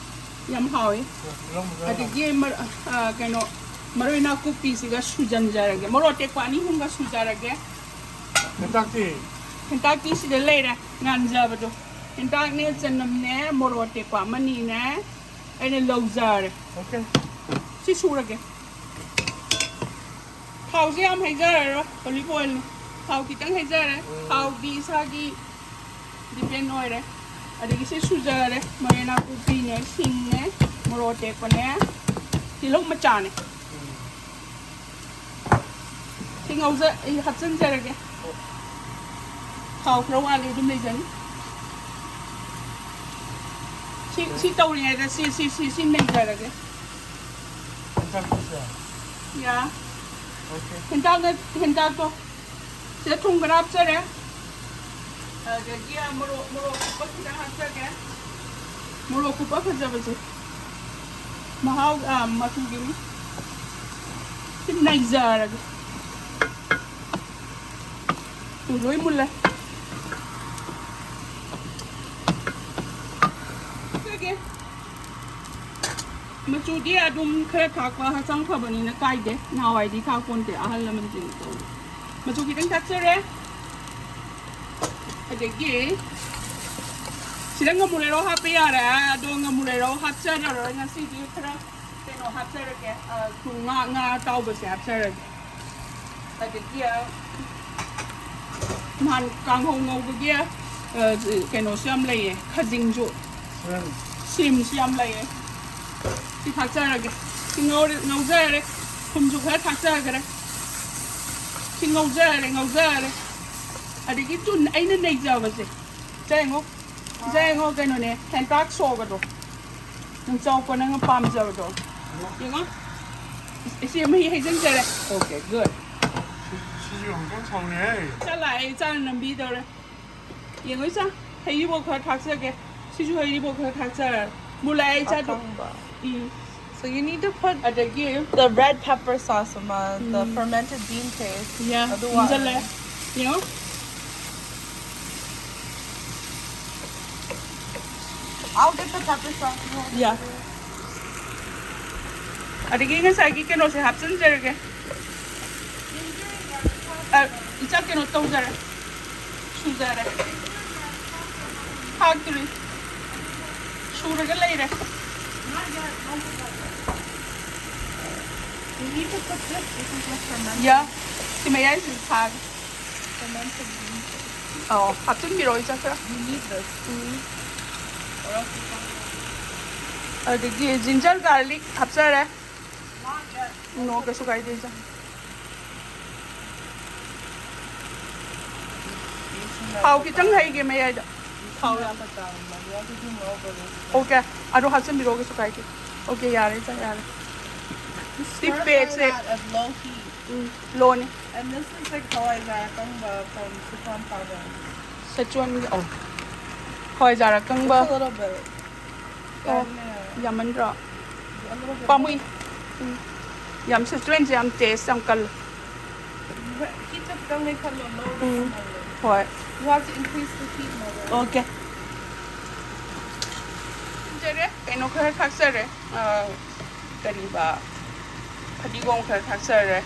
ꯌꯥꯝ ꯍꯥꯎꯋꯤ꯫ ꯇꯤꯜꯍꯧ ꯃꯆꯥ꯫ ꯑꯗꯒꯤ ꯃꯔ-, ꯑ, ꯀꯩꯅꯣ, ꯃꯔꯣꯏ ꯅꯥꯀꯨꯞꯄꯤꯁꯤꯒ ꯁꯨꯖꯟꯖꯔꯒꯦ, ꯃꯣꯔꯣꯛ ꯑꯇꯦꯛꯄ ꯑꯅꯤ ꯑꯍꯨꯝꯒ ꯁꯨꯖꯔꯒꯦ꯫ ꯍꯦꯟꯇꯥꯛꯇꯤ? ꯍꯦꯟꯇꯥꯛꯇꯤ ꯁꯤꯗ ꯂꯩꯔꯦ, ꯉꯥꯟꯖꯕꯗꯣ꯫ ꯍꯦꯟꯇꯥꯛꯅꯦ, ꯆꯅꯝꯅꯦ, ꯃꯣꯔꯣꯛ ꯑꯇꯦꯛꯄ ꯑꯃꯅꯤꯅꯦ, ꯑꯩꯅ ꯂꯧꯖꯔꯦ꯫ ꯑꯣꯀꯦ꯫ ꯁꯤ ꯁꯨꯔꯒꯦ꯫ ꯊꯥꯎꯁꯦ ꯌꯥꯝ ꯍꯩꯖꯔꯔꯣꯏ, ꯑꯣꯂꯤꯚ ꯑꯣꯏꯜꯅꯤ꯫ ꯊꯥꯎ ꯈꯤꯇꯪ ꯍꯩꯖꯔꯦ꯫ ꯎꯝ꯫ ꯊꯥꯎꯗꯤ ꯏꯁꯥꯒꯤ ꯗꯤꯄꯦꯟ ꯑꯣꯏꯔꯦ꯫ ꯑꯗꯒꯤ ꯁꯤ ꯁꯨꯖꯔꯦ, ꯃꯔꯣꯏ ꯅꯥꯀꯨꯞꯄꯤꯅꯦ, ꯁꯤꯡꯅꯦ, ꯃꯣꯔꯣꯛ ꯑꯇꯦꯛꯄꯅꯦ, ꯇꯤꯜꯍꯧ ꯃꯆꯥꯅꯦ꯫ ꯎꯝ꯫ ꯁꯤ ꯉꯧꯖ-, ꯑꯩ ꯍꯥꯞꯆꯤꯟꯖꯔꯒꯦ꯫ ꯊꯥꯎ ꯈꯔ ꯋꯥꯠꯂꯤ, ꯑꯗꯨꯝ ꯂꯩꯖꯅꯤ꯫ ꯁꯤ, ꯁꯤ ꯇꯧꯔꯤꯉꯩꯗ ꯁꯤ, ꯁꯤ, ꯁꯤ, ꯁꯤ ꯅꯩꯖꯔꯒꯦ꯫ ꯍꯦꯟꯇꯥꯛꯇꯨꯁꯨ? ꯌꯥ꯫ ꯑꯣꯀꯦ꯫ ꯍꯦꯟꯇꯥꯛꯅ, ꯍꯦꯟꯇꯥꯛꯇꯣ꯫ ꯁꯤꯗ ꯊꯨꯝ ꯈꯔ ꯍꯥꯞꯆꯔꯦ꯫ ꯑꯗꯒꯤ ꯃꯣꯔꯣꯛ, ꯃꯣꯔꯣꯛ ꯑꯀꯨꯞꯄ ꯈꯤꯇꯪ ꯍꯥꯞꯆꯒꯦ꯫ ꯃꯣꯔꯣꯛ ꯑꯀꯨꯞꯄ ꯐꯖꯕꯁꯦ꯫ ꯃꯍꯥꯎ, ꯑ, ꯃꯆꯨꯒꯤꯅꯤ꯫ ꯁꯤ ꯅꯩꯖꯔꯒꯦ꯫ ꯎ, ꯂꯣꯏ ꯃꯨꯜꯂꯦ꯫ ꯁꯤꯒꯤ ꯃꯆꯨꯗꯤ ꯑꯗꯨꯝ ꯈꯔ ꯊꯥꯛꯄ ꯍꯛꯆꯥꯡ ꯐꯕꯅꯤꯅ ꯀꯥꯏꯗꯦ꯫ ꯅꯍꯥꯟꯋꯥꯏꯗꯤ ꯊꯥꯛꯄꯣꯟꯇꯦ ꯑꯍꯜ ꯂꯃꯟꯁꯤꯡꯅ ꯇꯧꯕ꯫ ꯃꯆꯨ ꯈꯤꯇꯪ ꯊꯥꯛꯆꯔꯦ꯫ ꯑꯗꯒꯤ ꯁꯤꯗ ꯉꯥꯃꯨꯔꯦꯔꯧ ꯍꯥꯞꯄ ꯌꯥꯔꯦ, ꯑꯗꯣ ꯉꯥꯃꯨꯔꯦꯔꯧ ꯍꯥꯞꯆꯔꯔꯣꯏ ꯉꯁꯤꯗꯤ꯫ ꯈꯔ ꯀꯩꯅꯣ ꯍꯥꯞꯆꯔꯒꯦ, ꯑ, ꯊꯨꯝ, ꯉꯥ, ꯉꯥ ꯑꯇꯥꯎꯕꯁꯦ ꯍꯥꯞꯆꯔꯒꯦ꯫ ꯑꯗꯒꯤ, ꯑ, ꯅꯍꯥꯟ ꯀꯥꯡꯍꯧ ꯉꯧꯕꯒꯤ, ꯑ, ꯀꯩꯅꯣꯁꯨ ꯌꯥꯝ ꯂꯩꯌꯦ, ꯈꯖꯤꯡꯁꯨ꯫ ꯁꯤꯝꯁꯨ ꯌꯥꯝ ꯂꯩꯌꯦ꯫ ꯁꯤ ꯊꯥꯛꯆꯔꯒꯦ꯫ ꯁꯤ ꯉꯧꯔꯦ, ꯉꯧꯖꯔꯦ꯫ ꯊꯨꯝꯁꯨ ꯈꯔ ꯊꯥꯛꯆꯈ꯭ꯔꯦ꯫ ꯁꯤ ꯉꯧꯖꯔꯦ, ꯉꯧꯖꯔꯦ꯫ ꯑꯗꯒꯤ ꯆꯨꯟ ꯑꯩꯅ ꯅꯩꯖꯕꯁꯦ꯫ ꯁꯦ ꯌꯦꯡꯉꯣ꯫ ꯁꯦ ꯌꯦꯡꯉꯣ, ꯀꯩꯅꯣꯅꯦ, ꯍꯦꯟꯇꯥꯛ ꯁꯣꯛꯑꯒꯗꯣ꯫ ꯅꯪ ꯆꯥꯎꯀꯣ, ꯅꯪꯅ ꯄꯥꯝꯖꯕꯗꯣ꯫ ꯌꯦꯡꯉꯣ꯫ ꯏꯆꯦ ꯃꯍꯤ ꯍꯩꯖꯤꯟꯖꯔꯦ꯫ Okay, good. ꯁꯤꯁꯨ ꯌꯥꯝ ꯀꯟꯅ ꯁꯥꯎꯅꯤꯡꯍꯦ꯫ ꯆꯥꯛ ꯂꯥꯛꯑꯦ, ꯏꯆꯥꯅ ꯅꯝꯕꯤꯗꯧꯔꯦ꯫ ꯌꯦꯡꯉꯣ ꯏꯆꯥ, ꯍꯩꯔꯤꯕꯣꯞ ꯈꯔ ꯊꯥꯛꯆꯒꯦ꯫ ꯁꯤꯁꯨ ꯍꯩꯔꯤꯕꯣꯞ ꯈꯔ ꯊꯥꯛꯆꯔꯦ꯫ ꯃꯨꯜꯂꯛꯑꯦ ꯏꯆꯥ꯫ ꯑꯀꯪꯕ꯫ ꯎꯝ꯫ So you need to put ꯑꯗꯒꯤ the red pepper sauce ꯑꯃ, the um. Fermented bean paste꯫ Yeah, ꯑꯗꯨ ꯃꯨꯟꯖꯜꯂꯦ꯫ ꯋꯥꯠꯂꯤ꯫ ꯌꯦꯡꯉꯣ꯫ I'll get the pepper sauce. Yeah. ꯑꯗꯒꯤ ꯉꯁꯥꯏꯒꯤ ꯀꯩꯅꯣꯁꯦ ꯍꯥꯞꯆꯤꯟꯖꯔꯒꯦ꯫ ꯑ, ꯏꯆꯥ ꯀꯩꯅꯣ ꯇꯧꯖꯔꯦ꯫ ꯁꯨꯖꯔꯦ꯫ ꯊꯥꯛꯇ꯭ꯔꯤ꯫ ꯁꯨꯔꯒ ꯂꯩꯔꯦ꯫ You need to put this. This is the fermented. Yeah. ꯁꯤ ꯃꯌꯥꯏꯁꯤꯗ ꯊꯥꯒꯦ꯫ Fermented bean paste. ꯑꯧ, ꯍꯥꯞꯆꯤꯟꯕꯤꯔꯛꯑꯣ ꯏꯆꯥ ꯈꯔ꯫ You need this. Um. Or else you can't. ꯑꯗꯒꯤ ginger garlic ꯍꯥꯞꯆꯔꯦ꯫ Not yet. No, ꯀꯩꯁꯨ ꯀꯥꯏꯗꯦ ꯏꯆꯥ꯫ ꯊꯥꯎ ꯈꯤꯇꯪ ꯍꯩꯒꯦ ꯃꯌꯥꯏꯗ꯫ ꯊꯥꯎ ꯌꯥꯝ꯫ Okay, ꯑꯗꯨ ꯍꯥꯞꯆꯤꯟꯕꯤꯔꯛꯑꯣ, ꯀꯩꯁꯨ ꯀꯥꯏꯗꯦ꯫ Okay, ꯌꯥꯔꯦ ꯏꯆꯥ, ꯌꯥꯔꯦ꯫ ꯁꯤ stir fry ꯄꯦꯠꯁꯦ꯫ That at low heat. Um, ꯂꯣꯅꯤ꯫ And this is like ꯍꯋꯥꯏꯖꯥꯔ ꯑꯀꯪꯕ from Szechuan province. ꯁꯦꯆꯨꯋꯥꯟꯒꯤ, ꯑꯣ꯫ ꯍꯋꯥꯏꯖꯥꯔ ꯑꯀꯪꯕ꯫ Just a little bit. ꯑꯣ, ꯌꯥꯝꯃꯟꯗ꯭ꯔꯣ? A little bit ꯄꯥꯝꯃꯨꯏ꯫ More. ꯎꯝ꯫ ꯌꯥꯝ ꯁꯤꯆꯨꯋꯦꯟꯁꯦ ꯌꯥꯝ ꯇꯦꯁ ꯌꯥꯝ ꯀꯜꯂꯦ꯫ ꯍꯤꯠꯇꯣ ꯈꯤꯇꯪ ꯂꯩꯈꯠꯂꯣ꯫ ꯂꯣꯗ ꯎꯝ꯫ ꯊꯝꯍꯜꯂꯣ꯫ ꯍꯣꯏ꯫ You have to increase the heat, mother. Okay. ꯊꯝꯖꯔꯦ꯫ ꯀꯩꯅꯣ ꯈꯔ ꯊꯥꯛꯆꯔꯦ꯫ ꯑ, ꯀꯔꯤꯕ? ꯐꯗꯤꯒꯣꯝ ꯈꯔ ꯊꯥꯛꯆꯔꯦ꯫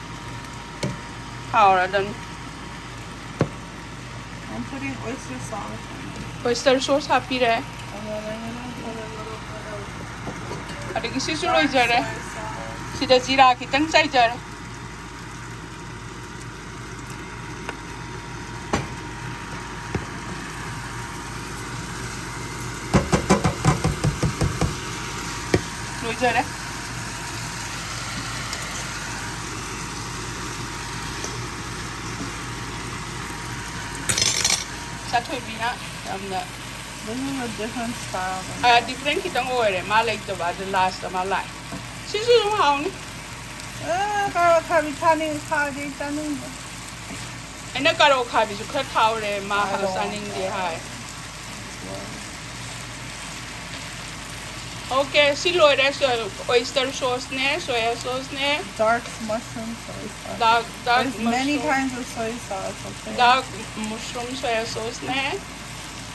ꯍꯥꯎꯔꯗꯝꯅꯤ꯫ I'm putting oyster sauce in. Oyster sauce ꯍꯥꯞꯄꯤꯔꯦ꯫ And then I'm gonna put a little bit of ꯑꯗꯒꯤ ꯁꯤꯁꯨ dark ꯂꯣꯏꯖꯔꯦ꯫ soy sauce. ꯁꯤꯗ ꯖꯤꯔꯥ ꯈꯤꯇꯪ ꯆꯥꯏꯖꯔꯦ꯫ ꯂꯣꯏꯖꯔꯦ꯫ ꯆꯥꯊꯣꯏꯕꯤꯅ ꯌꯥꯝꯅ This is a different style than ꯑ, ꯗꯤꯐ꯭ꯔꯦꯟ ꯈꯤꯇꯪ ꯑꯣꯏꯔꯦ꯫ ꯃꯥ ꯂꯩꯇꯕ ꯑꯗꯨ ꯂꯥꯁꯇ ꯃꯥ ꯂꯥꯛꯑꯦ꯫ ꯁꯤꯁꯨ ꯑꯗꯨꯝ ꯍꯥꯎꯅꯤ꯫ ꯑꯦ, ꯀꯥꯔꯣꯠ ꯑꯈꯥꯕꯤ ꯊꯥꯅꯤꯡ-, ꯊꯥꯛꯑꯗꯤ ꯑꯩ ꯆꯥꯅꯤꯡꯗꯦ꯫ ꯑꯩꯅ ꯀꯥꯔꯣꯠ ꯑꯈꯥꯕꯤꯁꯨ ꯈꯔ ꯊꯥꯛꯎꯔꯦ꯫ ꯃꯥ ꯑꯗꯣ ꯆꯥꯅꯤꯡꯗꯦ ꯍꯥꯏ꯫ ꯑꯣꯀꯦ, ꯁꯤ ꯂꯣꯏꯔꯦ꯫ ꯁꯣ-, ꯑꯣꯏꯁꯇꯔ ꯁꯣꯁꯅꯦ, ꯁꯣꯌꯥ ꯁꯣꯁꯅꯦ, Dark mushroom soy sauce. Dark, dark There's many mushroom, kinds of soy sauce, okay? Dark mushroom soya ꯁꯣꯁꯅꯦ꯫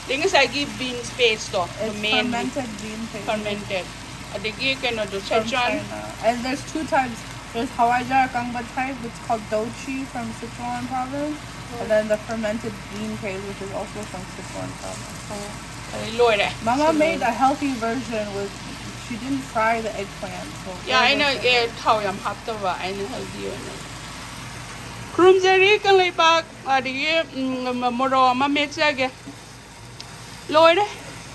ꯑꯗꯩ ꯉꯁꯥꯏꯒꯤ ꯕꯤꯟꯁ ꯄꯦꯁꯇꯣ, It's ꯃꯦꯟ fermented bean paste. ꯐꯔꯃꯦꯟꯇꯦꯠ꯫ ꯑꯗꯒꯤ ꯀꯩꯅꯣꯗꯣ, From ꯁꯦꯆ꯭ꯋꯥꯟ꯫ China. And there's two types. There's Hawaii Kangba type, which is called Dochi from Sichuan province. And then the fermented bean paste, which is also from Sichuan province. ꯑꯗꯩ ꯂꯣꯏꯔꯦ꯫ Mama ꯁꯤ made ꯂꯣꯏꯔꯦ꯫ A healthy version with, she didn't fry the eggplant. So ꯌꯥ, ꯑꯩꯅ ꯑꯦ, ꯊꯥꯎ ꯌꯥꯝ ꯍꯥꯞꯇꯕ, ꯑꯩꯅ ꯍꯦꯜꯗꯤ ꯑꯣꯏꯅ꯫ ꯈꯨꯔꯨꯝꯖꯔꯤ ꯀꯪꯂꯩꯄꯥꯛ, ꯑꯗꯒꯤ, ꯎꯝ, ꯃꯣꯔꯣꯛ ꯑꯃ ꯃꯦꯠꯆꯒꯦ꯫ ꯂꯣꯏꯔꯦ꯫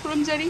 ꯈꯨꯔꯨꯝꯖꯔꯤ꯫